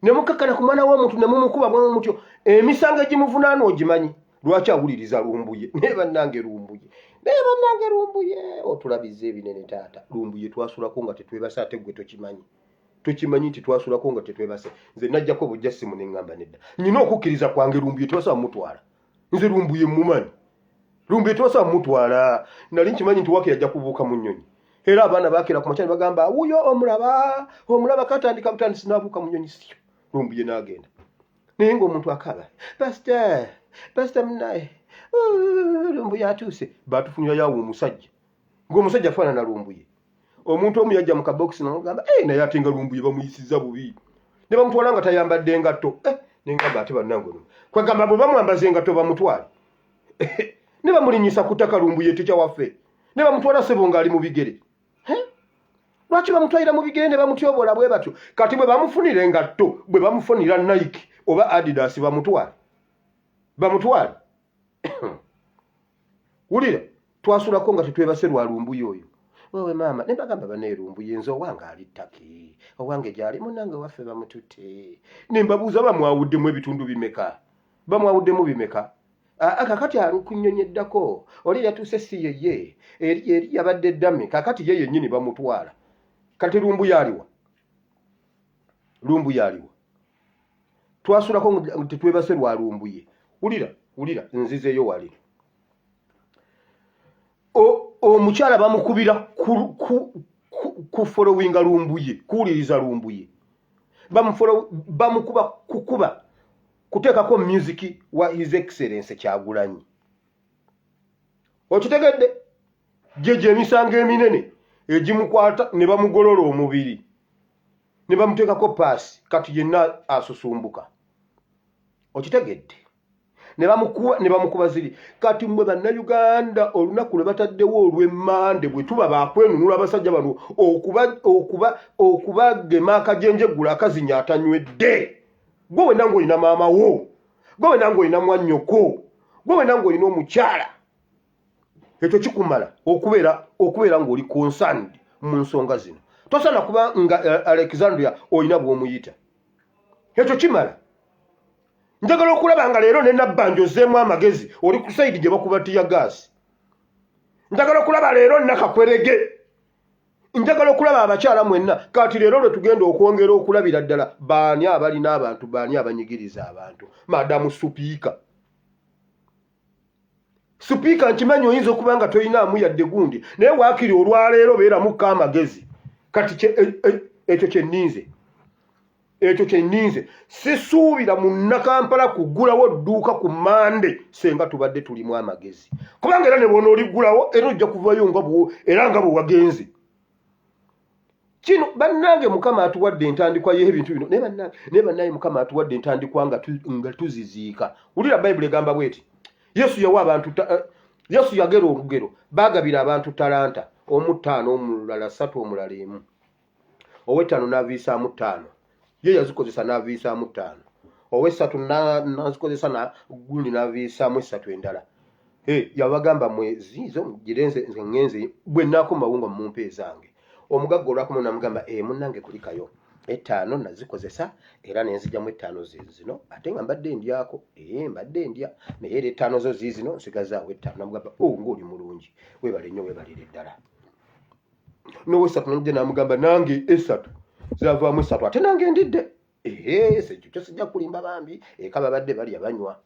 ne mukakkana ku mwana w'omuntu ne mumukuba bwe mutyo. Emisango egimuvunaana ogimanyi? Lwaki awuliriza Lumbuye? Naye bannange, Lumbuye Naye bannange Lumbuye otulabiza ebinene taata. Lumbuye twasulako nga tetwebase ate gwe tokimanyi. Tokimanyi nti twasulako nga tetwebase. Nze najjako bujja simu ne ŋŋamba nedda. Nina okukkiriza kwange Lumbuye tebasobola mutwala. Nze Lumbuye mmumanyi. Lumbuye tebasobola mutwala. Nali nkimanyi nti wakiri ajja kubuuka mu nnyonyi. Era abaana bakeera ku makya ne bagamba wuyo omulaba omulaba katandika butandisi n'abuuka mu nnyonyi syo. Lumbuye n'agenda. Naye ng'omuntu akaaba pasita pasita munaye Lumbuye atuuse. Baatufunira yawo omusajja ng'omusajja afaanana Lumbuye. Omuntu omu yajja mu kabokisi namugamba eh, naye ate nga Lumbuye bamuyisizza bubi ne bamutwala nga tayambadde engatto eh, ne ngamba ate bannange ono kwegamba bwe bamwambaza engatto bamutwale ne bamulinnyisa ku ttaka Lumbuye tekya waffe ne bamutwala ssebo ng'ali mu bigere. Lwaki bamutwalira mu bigere ne bamutyoboola bwe batyo? Kati bwe bamufunira engatto, bwe bamufunira Nike oba Adidas bamutwale, bamutwale. Wulira, twasulako nga tetwebase lwa Lumbuye oyo. Wewe maama ne bagamba bane Lumbuye nze owange ali Ttaki, owange gyali munnange waffe bamututte. Ne mbabuuza bamwawuddemu ebitundu bimeka? Bamwawuddemu bimeka? Aa kakati ali ku nnyonyi eddako, oli yatuuse si yeye, eri eri yabadde ddami, kakati ye yennyini bamutwala. Kati Lumbuye aliwa? Lumbuye aliwa? Twasulako tetwebase lwa Lumbuye. Wulira, wulira, nzizeeyo wali. Omukyala bamukubira ku followinga Lumbuye, kuwuliriza Lumbuye. Bamukuba kukuba kuteekako music wa His Excellency Kyagulanyi. Okitegedde? Gye emisango eminene egimukwata ne bamugolola omubiri ne bamuteekako paasi, kati yenna asusumbuka. Okitegedde? Ne bamukuba, ne bamukuba ziri. Kati mmwe Bannayuganda olunaku lwe bataddewo olw'emmande bwe tuba baakwenunula abasajja bano okubagema akajenjegula akazinya atanywedde. Gwe wenna ng'olina maama wo, gwe wenna ng'olina mwannyoko, gwe wenna ng'olina omukyala, ekyo kikumala okubeera ng'oli concerned mu nsonga zino. Tosaana kuba nga Alexandria olina bw'omuyita, ekyo kimala. Njagala okulaba nga leero ne Nabbanja ozzeemu amagezi, oli ku sayidi gye bakuba tiya gaasi. Njagala okulaba leero Nakakwerege, njagala okulaba abakyala mwenna. Kati leero lwe tugenda okwongera okulabira ddala baani abalina abantu, baani abanyigiriza abantu. Madamu Supiika, Supiika nkimanyi oyinza okuba nga tolinaamu yadde gundi, naye waakiri olwaleero beeramukko amagezi. Kati ekyo kye nninze, ekyo kye nninze. Sisuubira Munnakampala kuggulawo dduuka ku Mande senga tubadde tulimu amagezi, kubanga era ne bw'onooliggulawo era ojja kuvayo nga era nga bwe wagenze. Kino bannange Mukama atuwadde entandikwa y'ebintu bino, naye bannange, naye bannange Mukama atuwadde entandikwa nga tuziziika. Wulira Bayibuli egamba bw'eti, Yesu yawa abantu Yesu yagera olugero, baagabira abantu talanta, omu 5, omulala 3, omulala 1. Ow'ettaano n'aviisaamu 5, ye yazikozesa n'aviisaamu 5. Ow'essatu n'azikozesa na gundi n'aviisaamu 3 endala. Yabagamba mwe ziizo mugire nze ŋŋenze bwe nnaakomawo nga mumpa ezange. Omugagga olwakomawo n'amugamba, munnange kulikayo 5 nazikozesa era ne nzigyamu 5 ze zino, ate nga mbadde ndyako, mbadde ndya, naye era 5 zo ziizino nsigazaawo 5. N'amugamba, oh, ng'oli mulungi, weebale nnyo, weebalire ddala. N'owessatu n'amujja n'amugamba, nange 3 zavaamu 3, ate nange ndidde. Ekyo kyo sijja kulimba bambi, eka babadde balya banywa.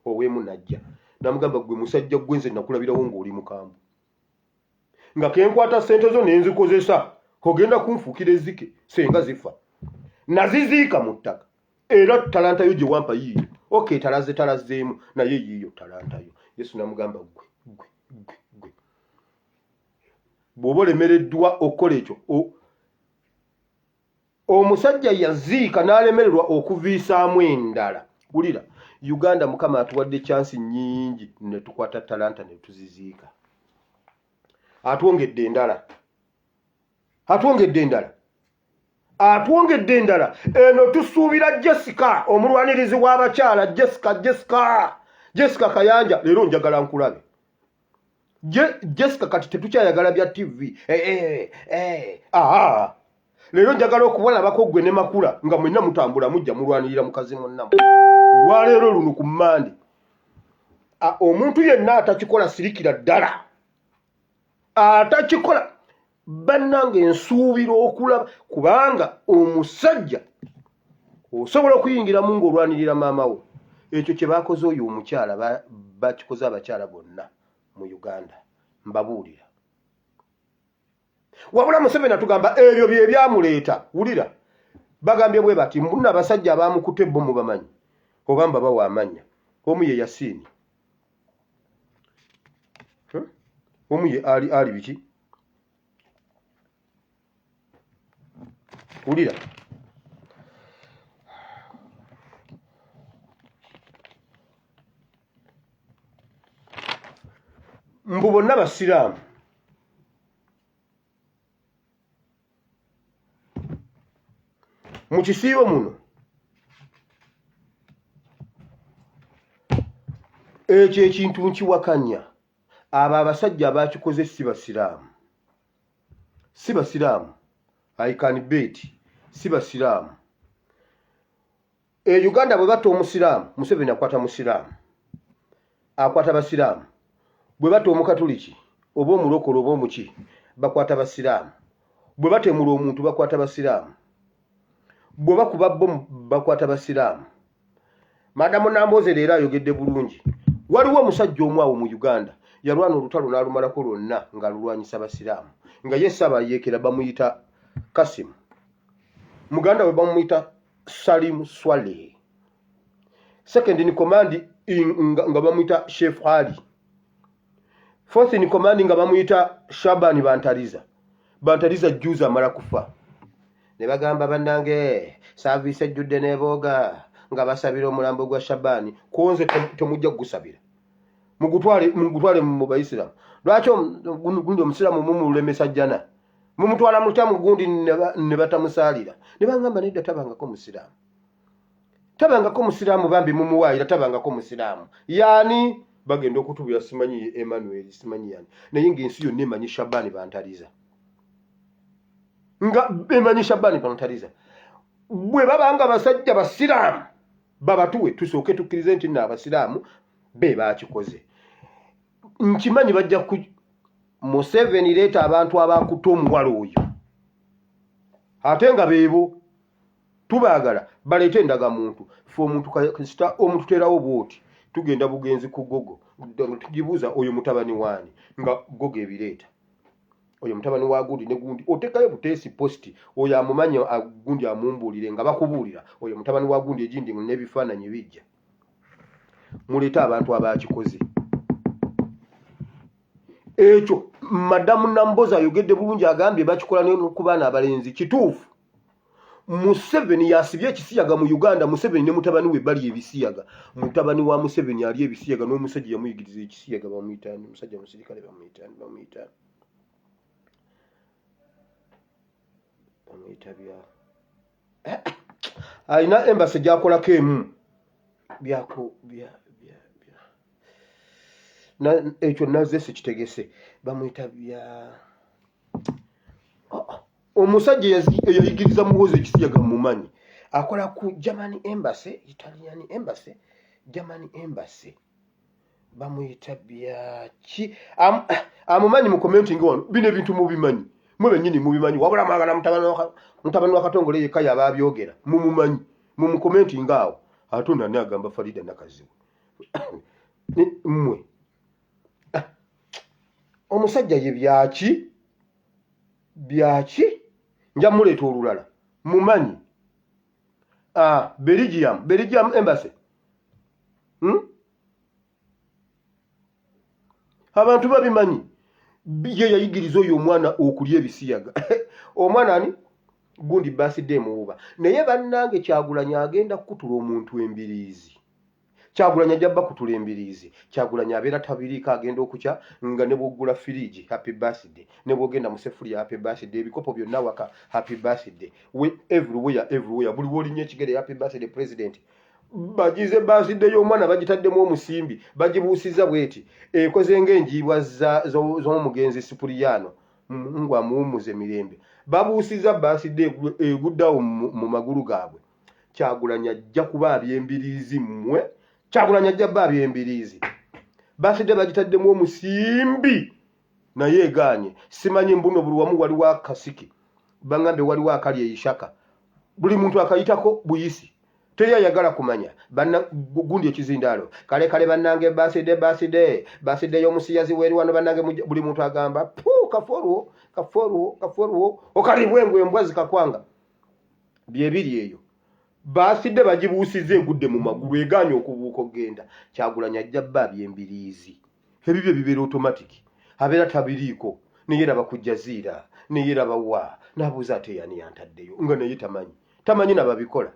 Ow'emu n'ajja n'amugamba, ggwe musajja ggwe nze nakulabirawo ng'oli mukambwe, nga kenkwata ssente zo ne nzikozesa, ogenda kunfuukira ezzike senga zifa. Naziziika mu ttaka, era talanta yo gye wampa yiiyo. Okay, talaze talazeemu, naye yiiyo talanta yo. Yesu n'amugamba, ggwe, ggwe, ggwe, ggwe bw'oba olemereddwa okukola ekyo. Omusajja yaziika n'alemererwa okuviisaamu endala. Wulira, Uganda Mukama atuwadde chansi nnyingi ne tukwata talanta ne tuziziika. Atwongedde endala, atwongedde endala, atwongedde endala. Eno tusuubira Jessica omulwanirizi w'abakyala, Jessica, Jessica, Jessica Kayanja, leero njagala nkulabe. Jessica, kati tetukyayagala bya TV. Leero njagala okubalabako ggwe ne Makula nga mwenna mutambula mujja mulwanirira mukazi munnammwe. Olwaleero luno ku Mmande, omuntu yenna atakikola sirikira ddala. Atakikola bannange nsuubira okulaba kubanga omusajja osobola okuyingiramu ng'olwanirira maama wo. Ekyo kye baakoze oyo omukyala bakikoze abakyala bonna mu Uganda, mbabuulira. Wabula Museveni atugamba ebyo bye byamuleeta. Wulira bagambye bwe bati, mbunno abasajja abamukutte bo mubamanyi oba mbabawa amannya. Omu ye Yasiini, Omu ye Ali Ali biki? Wulira mbu bonna basiraamu. Mu kisiibo muno ekyo ekintu nkiwakanya. Abo abasajja abakikoze si basiraamu, si basiraamu. I can bet si basiraamu. E Uganda bwe batta omusiraamu, Museveni akwata musiraamu, akwata basiraamu. Bwe batta omukatuliki oba omulokole oba omuki, bakwata basiraamu. Bwe batemula omuntu bakwata basiraamu. Bwe bakuba bbomu bakwata basiraamu. Madamu Nambooze leero ayogedde bulungi. Waliwo omusajja omu awo mu Uganda yalwana olutalo n'alumalako lwonna ng'alulwanyisa basiraamu, nga ye Ssaabayeekera bamuyita Kasimu, muganda we bamuyita Salim Swaleh, second in command nga bamuyita Chef Ali, fourth in command nga bamuyita Shaban Bantariza. Bantariza juzi amala kufa ne bagamba bannange saaviisi ejjudde n'ebooga nga basabira omulambo gwa Shabani. Konze temujja kugusabira, mugutwale mugutwale mu bayisiramu. Lwaki gundi omusiraamu mumulemesa jjana, mumutwala mutya mu gundi ne batamusaalira? Ne bangamba nedda, tabangako musiraamu, tabangako musiraamu, bambi mumuwaayira, tabangako musiraamu. Yaani bagenda okutubula simanyi ye Emmanuel simanyi yani, naye ng'ensi yonna emanyi Shabani Bantaliza, nga emanyi Shabani Bantaliza. Bwe baba nga basajja basiraamu babatuwe tusooke tukkirize nti nno abasiraamu be bakikoze. Nkimanyi bajja ku Museveni leeta abantu abakutte omuwala oyo ate nga beebo tubaagala baleete endagamuntu. Fe omuntu kasita omututeerawo bwoti tugenda bugenzi ku gogo tugibuuza oyo mutabani waani, nga gogo ebireeta oyo mutabani wa gundi ne gundi. Otekayo buteesi posti oyo amumanyi gundi amumbuulire, nga bakubuulira oyo mutabani wa gundi egindi n'ebifaananyi bijja. Muleete abantu abakikoze ekyo. Madamu Nambozi ayogedde bulungi, agambye bakikola ne ku baana abalenzi. Kituufu, Museveni yasibye ekisiyaga mu Uganda. Museveni ne mutabani we bali ebisiyaga. Mutabani wa Museveni ali ebisiyaga n'omusajja yamuyigiriza ekisiyaga bamuyitani, omusajja musirikale bamuyitani, bamuyita bamuyita bya alina embassy gyakolako emu byako bya bya bya ekyo naze sikitegese, bamuyita bya oh, oh. Omusajja eyayigiriza Muhoozi ekisiyaga mumanyi, akola ku German embassy, Italian embassy, German embassy, bamuyita byaki? Amumanyi mu commenting wano. Bino ebintu mubimanyi mwe bennyini, mubimanyi. Wabula mwagala mutabani wa Katongole yekka yaba abyogera. Mumumanyi, mumucommenting awo. Ate ono ani agamba Farida Nakazibwe mmwe? Ah, omusajja ye byaki byaki? Nja muleeta olulala. Mumanyi, ah, Belgium, Belgium embassy, Abantu babimanyi. Ye yayigiriza oyo omwana okulya ebisiyaga. Omwana ani gundi basidde emuwuba. Naye bannange, Kyagulanyi agenda kukutula omuntu embiriizi. Kyagulanyi ajja bakutula embiriizi. Kyagulanyi abeera tabiriiko, agenda okukya nga ne bwoggula firiigi happy birthday, ne bwogenda mu sefuliya happy birthday, ebikopo byonna waka happy birthday, we everywhere, everywhere, buli wolinnya ekigere happy birthday president. Bagize birthday y'omwana bagitaddemu omusimbi, bagibuusiza bweti ekoze ng'enjiibwa z'omugenzi Sipuliyano, Mungu amuwummuze mirembe. Babuusiza birthday eguddawo mu magulu gaabwe. Kyagulanyi ajja kuba abyembiriizi mmwe. Kyagulanyi ajja kuba abyembiriizi. Birthday bagitaddemu omusimbi. Naye egaanye. Simanyi mbuno buli wamu waliwo akasiki. Bangambye waliwo akali e Ishaka. Buli muntu akayitako buyisi. Teri ayagala kumanya. Banna gundi ekizindaalo. Kale kale bannange baside baside. Baside y'omusiyazi weeri wano bannange buli muntu agamba pu kaforuwo kaforuwo kaforuwo okalibwe engwe embwa zikakwanga. Bye biri eyo. Baaside bagibuusizza egudde mu magulu egaanye okubuuka okugenda. Kyagulanyi ajja bba by'embiriizi. Ebibye bibeera automatic. Abeera tabiriiko. Naye raba ku Jazeera, naye raba wa, n'abuuza ate yani yantaddeyo nga naye tamanyi. Tamanyi na babikola.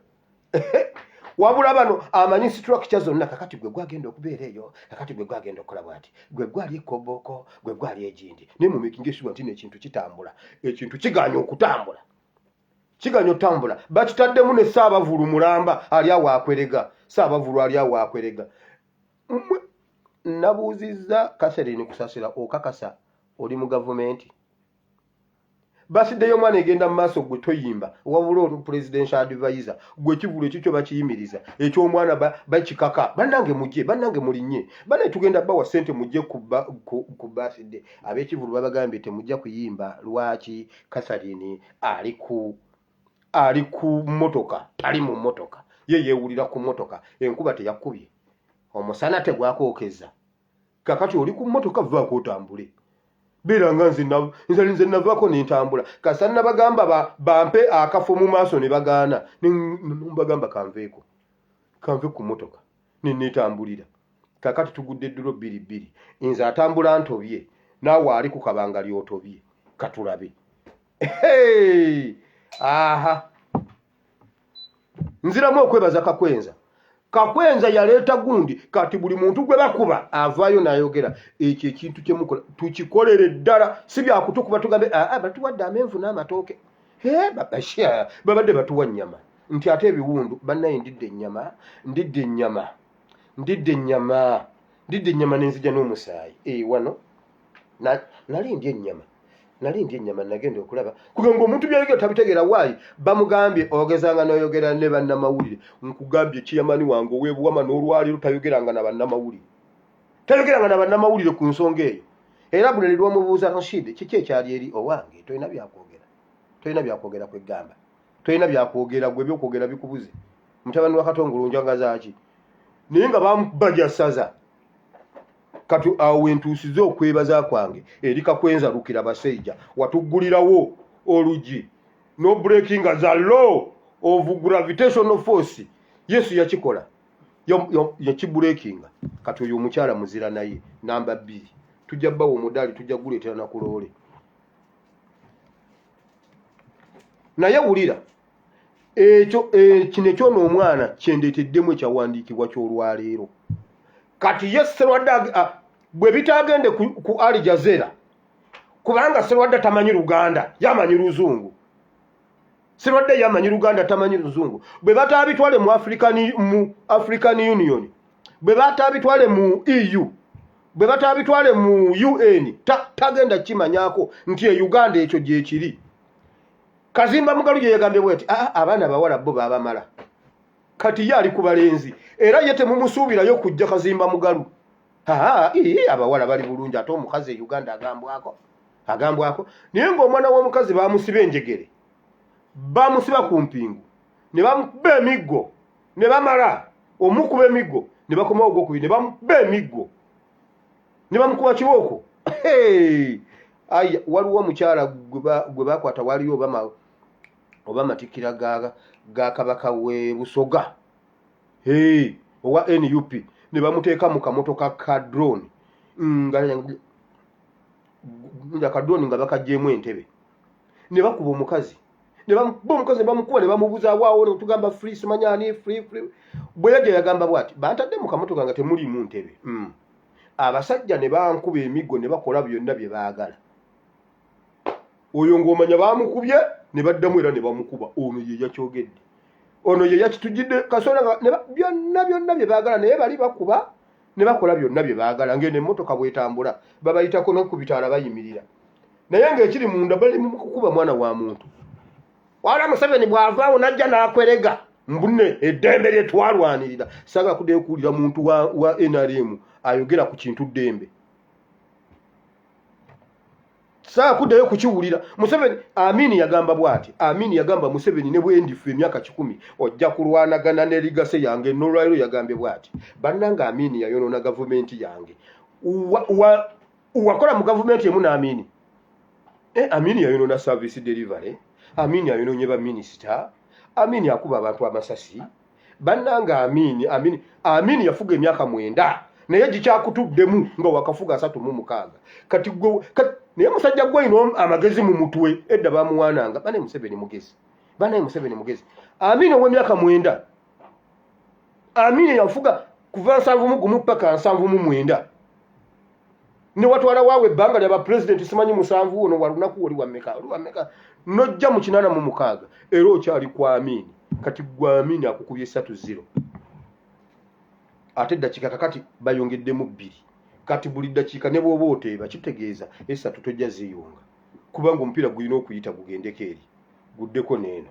Wabula bano amanyi structure zonna kakati gwe gwagenda okubeera eyo, kakati gwe gwagenda okukola bw'ati, gwe gwali ekkobooko, gwe gwali egindi. Naye mu making sure nti n'ekintu kitambula. Ekintu kigaanye okutambula. Kiganya otambula bakitaddemu ne Ssaabavulu mulamba ali awo akwerega. Ssaabavulu ali awo akwerega. Mmwe nabuuzizza Catherine Kusasira okakasa oli mu gavumenti? Basiddeyo omwana egenda mu maaso gwe toyimba wabula oli presidential advisor gwe ekivulu ekikyo bakiyimiriza eky'omwana bakikaka. Bannange mujje, bannange mulinnye, bannange tugenda bawa ssente mujje ku birthday. Ab'ekivulu babagambye temujja kuyimba lwaki Catherine ali ku mmotoka tali mu mmotoka ye yeewulira ku mmotoka enkuba teyakubye omusana tegwakwokeza kakati oli ku mmotoka vaako otambule beera nga nze navaako ne ntambula kasa nabagamba bampe akafo mu maaso ne bagaana mbagamba kanveeko kanve ku mmotoka ne neetambulira kakati tugudde eddulo bbiri bbiri nze atambula ntobye naawe ali ku kabangali otobye katulabe. Aha nziramu okwebaza Kakwenza. Kakwenza yaleeta gundi kati buli muntu gwe bakuba avaayo n'ayogera ekyo ekintu kyemukola tukikolere ddala si byakutukuba tugambe aa batuwadde amenvu n'amatooke babadde batuwa nnyama nti ate ebiwundu bannaye ndidde ennyama ndidde ennyama ndidde ennyama ndidde ennyama nenzija n'omusaayi wano nali ndya ennyama nali ndya ennyama nagenda okulaba kubanga omuntu byayogera tabitegeera waayi bamugambye ogezanga n'oyogera ne bannamawulire nkugambye kiyamani wange ow'ebuwama n'olwaliro tayogeranga na bannamawulire tayogeranga na bannamawulire ku nsonga eyo era buli lwomubuuza Rashid kiki ekyali eri owange tolina byakwogera tolina byakwogera kwegamba tolina byakwogera gwe ebyokwogera bikubuze mutabani wa Katongolo njanga zaaki naye nga bamubaja ssaza kati awo wentuusiza okwebaza kwange eri Kakwenza Rukira Baseija watuggulirawo olugi no breaking the law of gravitational force Yesu yakikola yakibreakinga kati oyo omukyala muzira naye namba 2 tujja bawo omudaali tujja guleetera na kuloole naye wulira ekyo kino ekyono omwana kyendeeteddemu ekyawandiikibwa ky'olwaleero kati ye Serwadda bwe bitagende ku Al Jazeera kubanga Serwadda tamanyi Luganda yamanyi Luzungu Serwadda yamanyi Luganda tamanyi Luzungu bwe batabitwale mu African Union bwe batabitwale mu EU bwe batabitwale mu UN tagenda kimanyako nti e Uganda ekyo gyekiri Kazimba Mugalu gye yagambye bweti abaana bawala bo babamala kati ye ali ku balenzi era ye temumusuubirayo kujja Kazimba Mugalu abawala bali bulungi ate omukazi e Uganda agambwako naye ng'omwana w'omukazi bamusiba enjegere bamusiba ku mpingu ne bamukuba emiggo ne bamala omukuba emiggo ne bakomawo ogwokubiri ne bamukuba emiggo ne bamukuba kibooko. Aya waliwo omukyala gwe bakwata waliyo oba amatikkira ga kabaka w'e Busoga owa NUP ne bamuteeka mu kamotoka ka drone nga ka drone nga bakaggyemu entebe ne bakuba omukazi ne bamukuba omukazi ne bamukuba ne bamubuzaawaawo ne tugamba free simanyi ani free free bwe yajja yagamba bw'ati bantadde mu kamotoka nga temuliimu ntebe abasajja ne bankuba emiggo ne bakola byonna bye baagala oyo ng'omanya baamukubye ne baddamu era ne bamukuba ono ye yakyogedde ono ye yakitujjidde kasola byonna byonna bye baagala naye bali bakuba ne bakola byonna bye baagala ng'eno emmotoka bw'etambula babayitako n'okubitaala bayimirira naye ng'ekiri munda bali mu kukuba mwana wa muntu wala Museveni bw'avaawo n'ajja n'akwerega mbune eddembe lye twalwanirira saagala kuddayo kuwulira muntu wa NRM ayogera ku kintu ddembe. Saa kuddayo kukiwulira. Museveni Amini yagamba bwati, Amini yagamba Museveni ne bwendifa emyaka 100 ojja kulwanagana ne ligase yange. Nolwaliro yagambye bwati, bannange Amini yayonoona gavumenti yange. Wakola mu gavumenti emu n'Amini. Amini yayonoona service delivery, Amini ayonoonye baminisita, Amini akuba abantu amasasi. Bannange Amini, Amini, Amini yafuga emyaka 9 naye gikyakutuddemu nga wakafuga 36. Kati gwe naye musajja gwe olina amagezi mu mutwe, edda bamuwaananga. Banaye Museveni mugezi, banaye Museveni mugezi. Amini ow'emyaka 9, Amini yafuga kuva 71 paka 79, ne watwala waawe ebbanga lya bapulezidenti simanyi 7, ono wa lunaku oli wammeka, oli wammeka, nojja mu 86 era okyali ku Amini. Kati gwe Amini akukubye 3-0, ate eddakiika kakati bayongeddemu 2. Kati buli ddakiika ne bw'oba oteeba kitegeeza 3 tojja ziyunga, kubanga omupiira gulina okuyita gugendeko eri guddeko n'eno.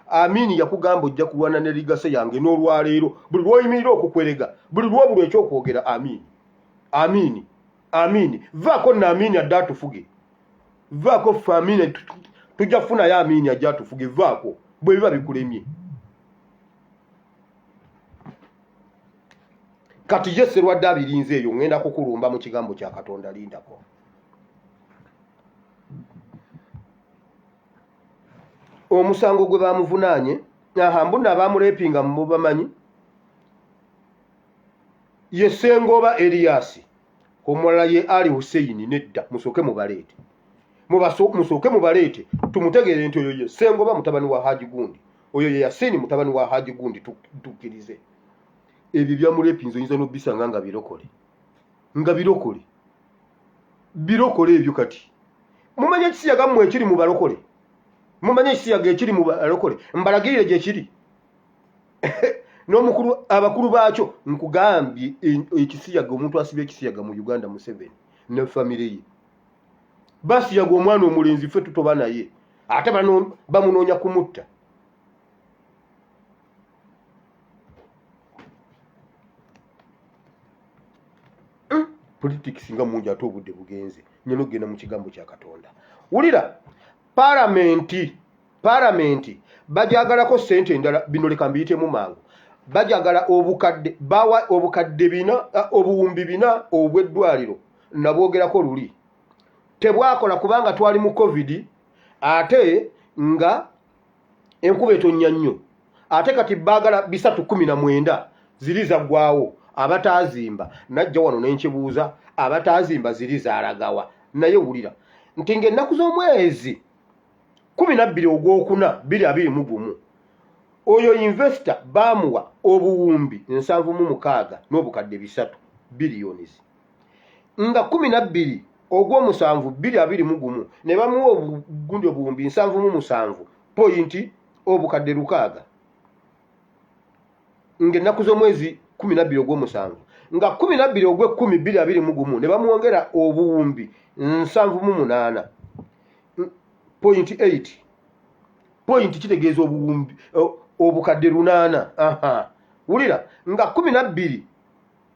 Amini yakugamba ojja kulwana ne ligase yange n'olwaleero buli lw'oyimirira okukwerega, buli lw'obulwa ekyokwogera Amini, Amini, Amini. Vaako nno Amini adde atufuge, vaako ffe Amini tujja kufunayo Amini ajja atufuge, vaako bwe biba bikulemye. Kati ye Serwadde abirinze eyo, ŋŋenda kukulumba mu kigambo kya Katonda, lindako. Omusango gwe bamuvunaanye, aha, mbu nno abamuleepinga mubamanyi, ye Ssengoba Erias, omulala ye Ali Hussein. Nedda, musooke mubaleete, musooke mubaleete tumutegeere nti oyo ye Ssengoba mutabani wa Haji gundi, oyo ye Yasini mutabani wa Haji gundi, tukkirize. Ebyo byamuleepinze oyinza n'obisanga nga birokole, nga birokole, birokole ebyo. Kati mumanye ekisiyaga mmwe ekiri mu balokole, mumanye ekisiyaga ekiri mu balokole, mbalagirire gye kiri n'omukulu, abakulu baakyo. Nkugambye ekisiyaga, omuntu asibye ekisiyaga mu Uganda Museveni ne famire ye. Basiyaga omwana omulenzi, ffe tutoba naye, ate bamunoonya kumutta. Politics nga mungi, ate obudde bugenze. Nyina okugenda mu kigambo kya Katonda. Wulira, palamenti, palamenti bajagalako ssente endala. Bino leka mbiyitemu mangu. Bajagala obukadde, bawa obukadde 4, obuwumbi 4 obw'eddwaliro. Nabwogerako luli, tebwakola kubanga twali mu COVID, ate nga enkuba etonnya nnyo. Ate kati baagala 319, ziri zaggwawo. Abataazimba najja wano nenkibuuza, abataazimba ziri zaalagawa? Naye wulira nti ng'ennaku z'omwezi 12 ogwokuna 2021, oyo investor baamuwa obuwumbi 76 n'obukadde 300 billions, nga 12 ogw'omusanvu 2021 ne bamuwa obugundi obuwumbi 77 point obukadde 6, ng'ennaku z'omwezi 12 ogw'omusanvu, nga 12 ogw'ekkumi 2021 ne bamwongera obuwumbi 78 point point, kitegeeza obuwumbi obukadde 800. Aha, wulira, nga 12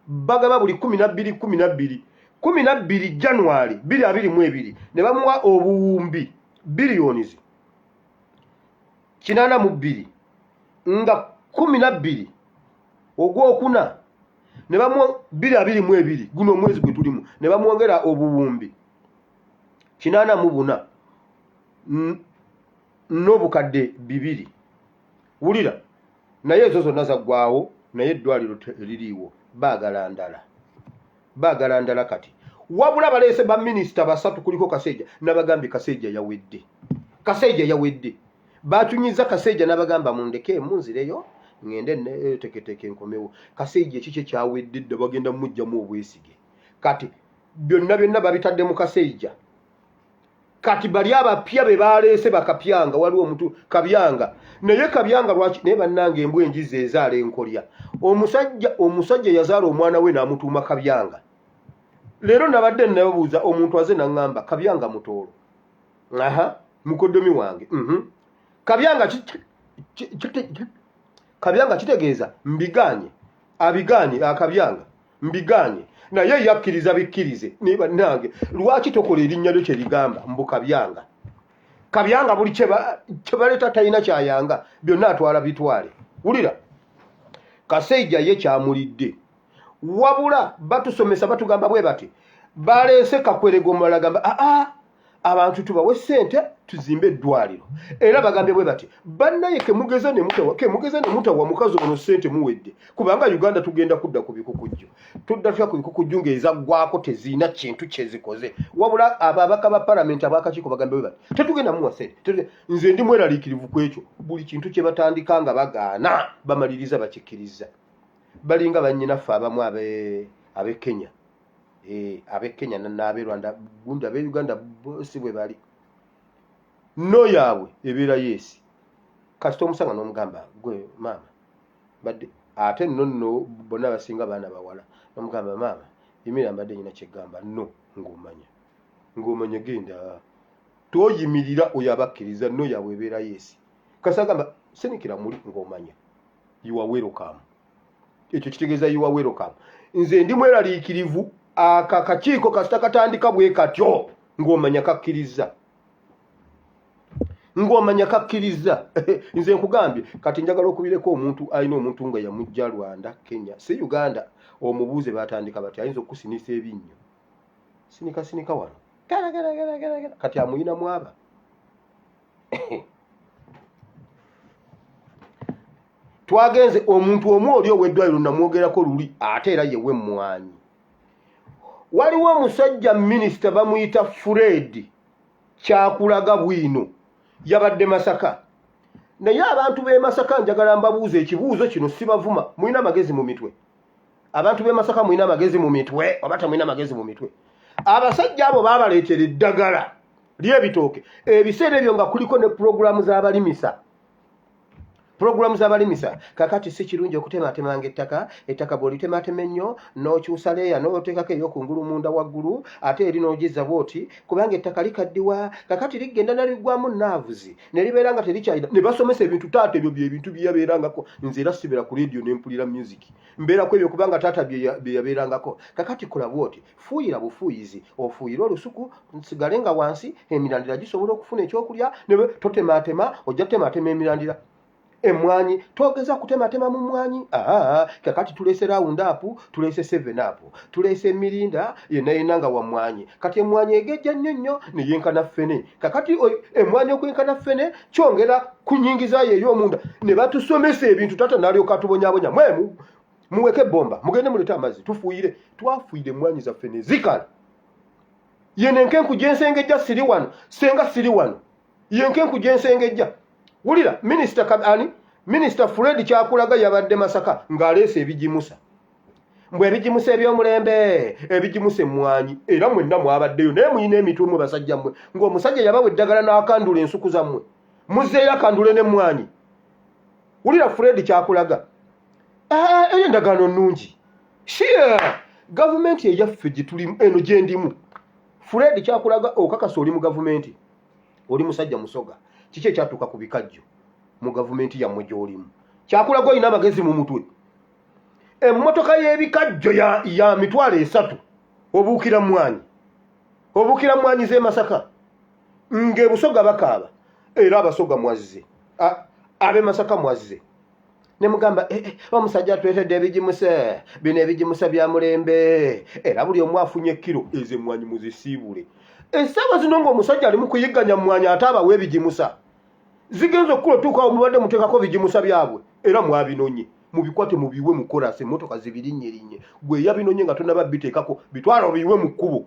bagaba buli 12 12 12 January 2022 ne bamuwa obuwumbi billions 82, nga 12 ogwokuna ne bamuwa 2022, guno omwezi gwe tulimu, ne bamwongera obuwumbi 84 n'obukadde 2. Wulira, naye ezo zonna zaggwawo, naye eddwaliro teririiwo. Baagala ndala, baagala ndala. Kati wabula baleese baminisita 3, kuliko Kaseija. Nabagambye Kaseija yawedde, Kaseija yawedde, bacunyiza Kaseija. Nabagamba mundekeemu nzireyo ŋŋende neteeketeeke nkomewo. Kaseija ekikye kyawedde dda, bagenda mumuggyamu obwesige. Kati byonna byonna babitadde mu Kaseija. Kati bali abapya be baleese bakapyanga, waliwo omuntu Kabyanga, naye Kabyanga lwaki? Naye bannange, embwa enjizi ezaala enkolya. Omusajja, omusajja yazaala omwana we n'amutuuma Kabyanga. Leero nabadde nababuuza, omuntu aze naŋŋamba Kabyanga Mutoolo, aha, mukoddomi wange. Kabyanga Kabyanga kitegeeza mbiganye, abiganye, akabyanga mbiganye. Naye yakkiriza bikkirize. Naye bannange, lwaki tokola erinnya lyo kye ligamba? Mbu Kabyanga. Kabyanga buli kye baleeta talina kyayanga, byonna atwala bitwale. Wulira, Kaseija ye kyamulidde. Wabula batusomesa batugamba bwe bati, baleese kakwerege omulala gamba aa abantu tubawe ssente tuzimbe eddwaliro. Era bagambye bwe bati, bannaye kemugeza ne mutawa, kemugeza ne mutawa mukazi ono ssente muwedde, kubanga Uganda tugenda kudda ku bikukujju. Tudda tutya ku bikukujju ng'ezaggwako tezirina kintu kye zikoze? Wabula ababaka ba palamenti ab'akakiiko bagambye bwe bati, tetugenda muwa ssente. Nze ndi mweraliikirivu ku ekyo. Buli kintu kye batandika nga bagaana, bamaliriza bakikkiriza. Balinga bannyinaffe abamu ab'e Kenya, ab'e Kenya n'ab'e Rwanda, gundi ab'e Uganda si bwe bali. No yaabwe ebeera yeesi. Kasita omusanga n'omugamba, gwe maama badde ate nno nno bonna basinga baana bawala, n'omugamba, maama yimirira, mbadde nyina kyeggamba. No ng'omanya genda toyimirira, oyo abakkiriza no yaabwe ebeera yeesi. Kasita agamba sinikira muli, ng'omanya you are welcome. Ekyo kitegeeza you are welcome. Nze ndi mweraliikirivu. Aka kakiiko kasita katandika bwe katyo, ng'omanya kakkiriza, ng'omanya kakkiriza. Nze nkugambye, kati njagala okubireko omuntu alina omuntu nga yamujja Rwanda, Kenya, si Uganda, omubuuze batandika bati ayinza okukusinisa ebinnyo, sinika sinika wano gala. Kati amuyina mwaba twagenze omuntu omu oli ow'eddwaliro namwogerako luli, ate era yewe emmwanyi. Waliwo omusajja minisita bamuyita Fred Kyakulaga bwino, yabadde Masaka. Naye abantu b'e Masaka njagala mbabuuza ekibuuzo kino, sibavuma. Mulina amagezi mu mitwe? Abantu b'e Masaka mulina amagezi mu mitwe oba temulina amagezi mu mitwe? Abasajja abo baabaleetera eddagala ly'ebitooke ebiseera ebyo nga kuliko ne pulogulaamu z'abalimisa, pulogulaamu z'abalimisa. Kakati si kirungi okutematemanga ettaka. Ettaka bw'olitematema ennyo n'okyusa leeya n'oteekako ey'okungulu munda waggulu, ate eri n'ogizza bw'oti, kubanga ettaka likaddiwa, kakati ligenda naliggwamu naavuzi ne libeera nga terikyalina. Ne basomesa ebintu taata, ebyo byebintu bye yabeerangako. Nze era sibeera ku rediyo ne mpulira music, mbeerako ebyo kubanga taata bye yabeerangako. Kakati kola bw'oti, fuuyira bufuuyizi, ofuuyire olusuku nsigale nga wansi emirandira gisobola okufuna ekyokulya. Ne totematema, ojja tematema emirandira. Emmwanyi togeza kutematema mu mmwanyi. Aa, kakati tuleese Round Up, tuleese Seven Up, tuleese emirinda yenna yenna nga wa mmwanyi. Kati emmwanyi egejja nnyo nnyo neyenkana ffene. Kakati emmwanyi okwenkana ffene kyongera kunyingizayo ey'omunda. Ne batusomesa ebintu taata n'alyoka atubonyabonya, mwemu muweke ebbomba mugende mulete amazzi tufuuyire. Twafuuyire emmwanyi zaffe ne zikala. Yeno enkenku gyensengejja siri wano, senga siri wano, yenkenku gyensengejja. Wulira minisita ani, minisita Fred Kyakulaga yabadde Masaka ng'aleese ebigimusa, mbwe ebigimusa eby'omulembe, ebigimusa emmwanyi. Era mwenna mwabaddeyo, naye muyina emitwe mwe basajja mmwe, ng'omusajja yabawa eddagala n'akandula ensuku zammwe, muzzeeyo akandule n'emmwanyi. Wulira Fred Kyakulaga, eyo endagaano nnungi shia gavumenti eyaffe gyetulimu eno gyendimu. Fred Kyakulaga, okakasa oli mu gavumenti, oli musajja Musoga, kiki ekyatuuka ku bikajjo mu gavumenti yammwe gy'olimu? Kyakulaga, olina amagezi mu mutwe? Emmotoka y'ebikajjo ya 300,000, obuukira mwanyi, obuukira mwanyi z'e Masaka ng'ebusoga bakaaba. Era Abasoga mwazze, ab'e Masaka mwazze ne mugamba, eh, eh, omusajja atuleetedde ebigimusa bino, ebigimusa bya mulembe, era buli omu afunye kiro. Ezo emmwanyi muzisiibule. Essaawa zino ng'omusajja ali mu kuyigganya mmwanyi, ate abawa ebigimusa. Zigenza okukula otuukawo mubadde muteekako bigimusa byabwe, era mwabinonye. Mubikwate mubiwe mu korasi, emmotoka zibirinnye. Gwe yabinonye nga tonaba biteekako, bitwala obiwe mu kkubo,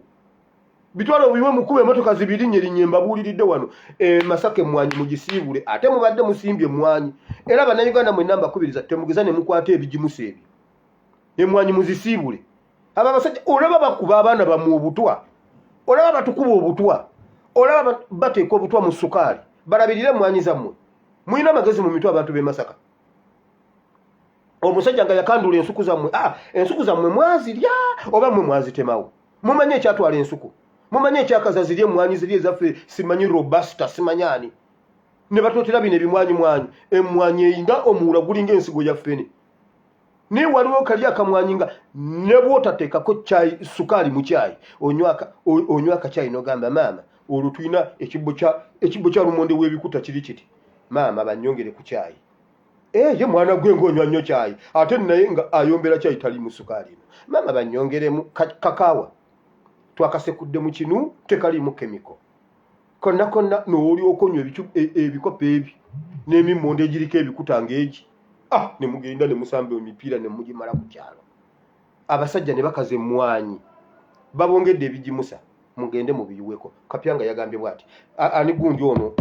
bitwala obiwe mu kkubo, emmotoka zibirinnye. Mbabuuliridde wano e Masaka, emmwanyi mugisiibule. Ate mubadde musimbye emmwanyi, era Bannayuganda mwenna mbakubiriza, temugeza ne mukwata ebigimusa ebyo, emmwanyi muzisiibule. Abo abasajja olaba bakuba abaana bamu obutwa, olaba batukuba obutwa, olaba bateeka obutwa mu sukaali. Balabirire emmwanyi zammwe. Mulina amagezi mu mitwe abantu b'e Masaka? Omusajja nga yakandula ensuku zammwe, ah, ensuku zammwe mwazirya oba mmwe mwazitemawo? Mumanyi ekyatwala ensuku? Mumanyi ekyakaza ziri emmwanyi ziri ezaffe, simanyi robusta, simanyi ani, ne batuletera bino ebimwanyi mwanyi? Emmwanyi eyina omuwula gulinga ensigo ya ffene. Naye waliwo kali akamwanyi nga ne bw'otateekako kyayi sukaali mu kyayi, onywa akakyayi n'ogamba maama, olwo tulina ekibbo kya lumonde w'ebikuta kiri kiti, maama bannyongere ku kyayi. Eh, ye mwana gwe ng'onywa nnyo kyayi, ate naye nga ayombera kyayi taliimu sukaali eno. Maama bannyongeremu kakaawa, twakasekudde mu kinu, tekaliimu kemiko. Konna konna n'olyoka onywa ebikopo ebi n'emimmonde egiriko ebikuta ng'egi. Ah, ne mugenda ne musamba emipiira ne mugimala ku kyalo. Abasajja ne bakaza emmwanyi, babongedde ebigimusa, mugende mubiyiweko. Kapyanga yagambye bw'ati, ani gundi ono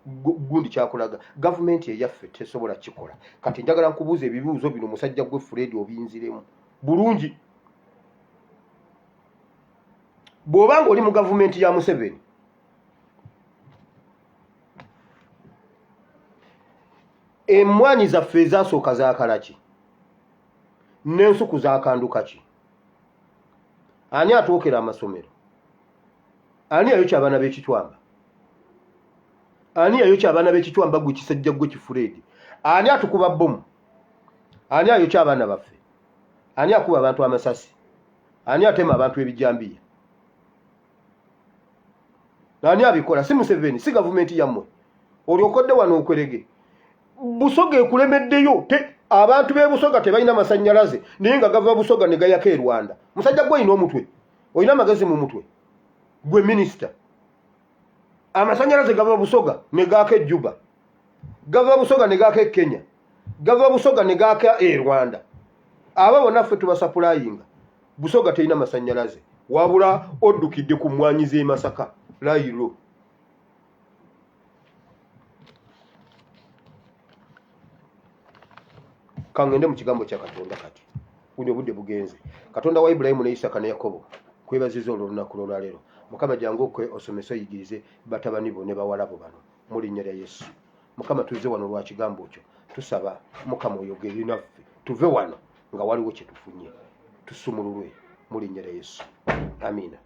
gundi kyakulaga gavumenti eyaffe tesobola kikola. Kati njagala nkubuuza ebibuuzo bino, musajja gwe Fred, obinziremu bulungi. Bw'oba ng'oli mu gavumenti ya Museveni, emmwanyi zaffe ezasooka zaakala ki n'ensuku zakanduka ki? Ani atwokera amasomero? Ani yayokya abaana b'ekitwamba? Ani yayokya abaana b'ekitwamba? Gwe kisajja gwe kifureedi, ani atukuba bbomu? Ani ayokya abaana baffe? Ani akuba abantu amasasi? Ani atema abantu ebijambiya? Ani abikola? Si Museveni, si gavumenti yammwe. Olyokodde wano okwerege Busoga ekulemeddeyo te abantu b'e Busoga tebalina masannyalaze naye nga gava Busoga ne gayaka e Rwanda. Musajja gwe olina omutwe, olina amagezi mu mutwe gwe minisita. Amasannyalaze gava Busoga ne gaaka e Juba, gava Busoga ne gaaka e Kenya, gava Busoga ne gaaka e Rwanda. Abo bonna ffe tubasapulayinga. Busoga terina masannyalaze, wabula oddukidde ku mmwanyi z'e Masaka layiro. Kangende mu kigambo kya Katonda kati. Buno obudde bugenze. Katonda wa Ibulayimu ne Isaaka ne Yakobo, nkwebaziza olw'olunaku lw'olwaleero. Mukama jangu okwe osomese oyigirize batabani bo ne bawala bo bano mu linnya lya Yesu. Mukama tuzze wano lwa kigambo kyo. Tusaba Mukama oyogere naffe tuve wano nga waliwo kye tufunye. Tusumululwe mu linnya lya Yesu. Amiina.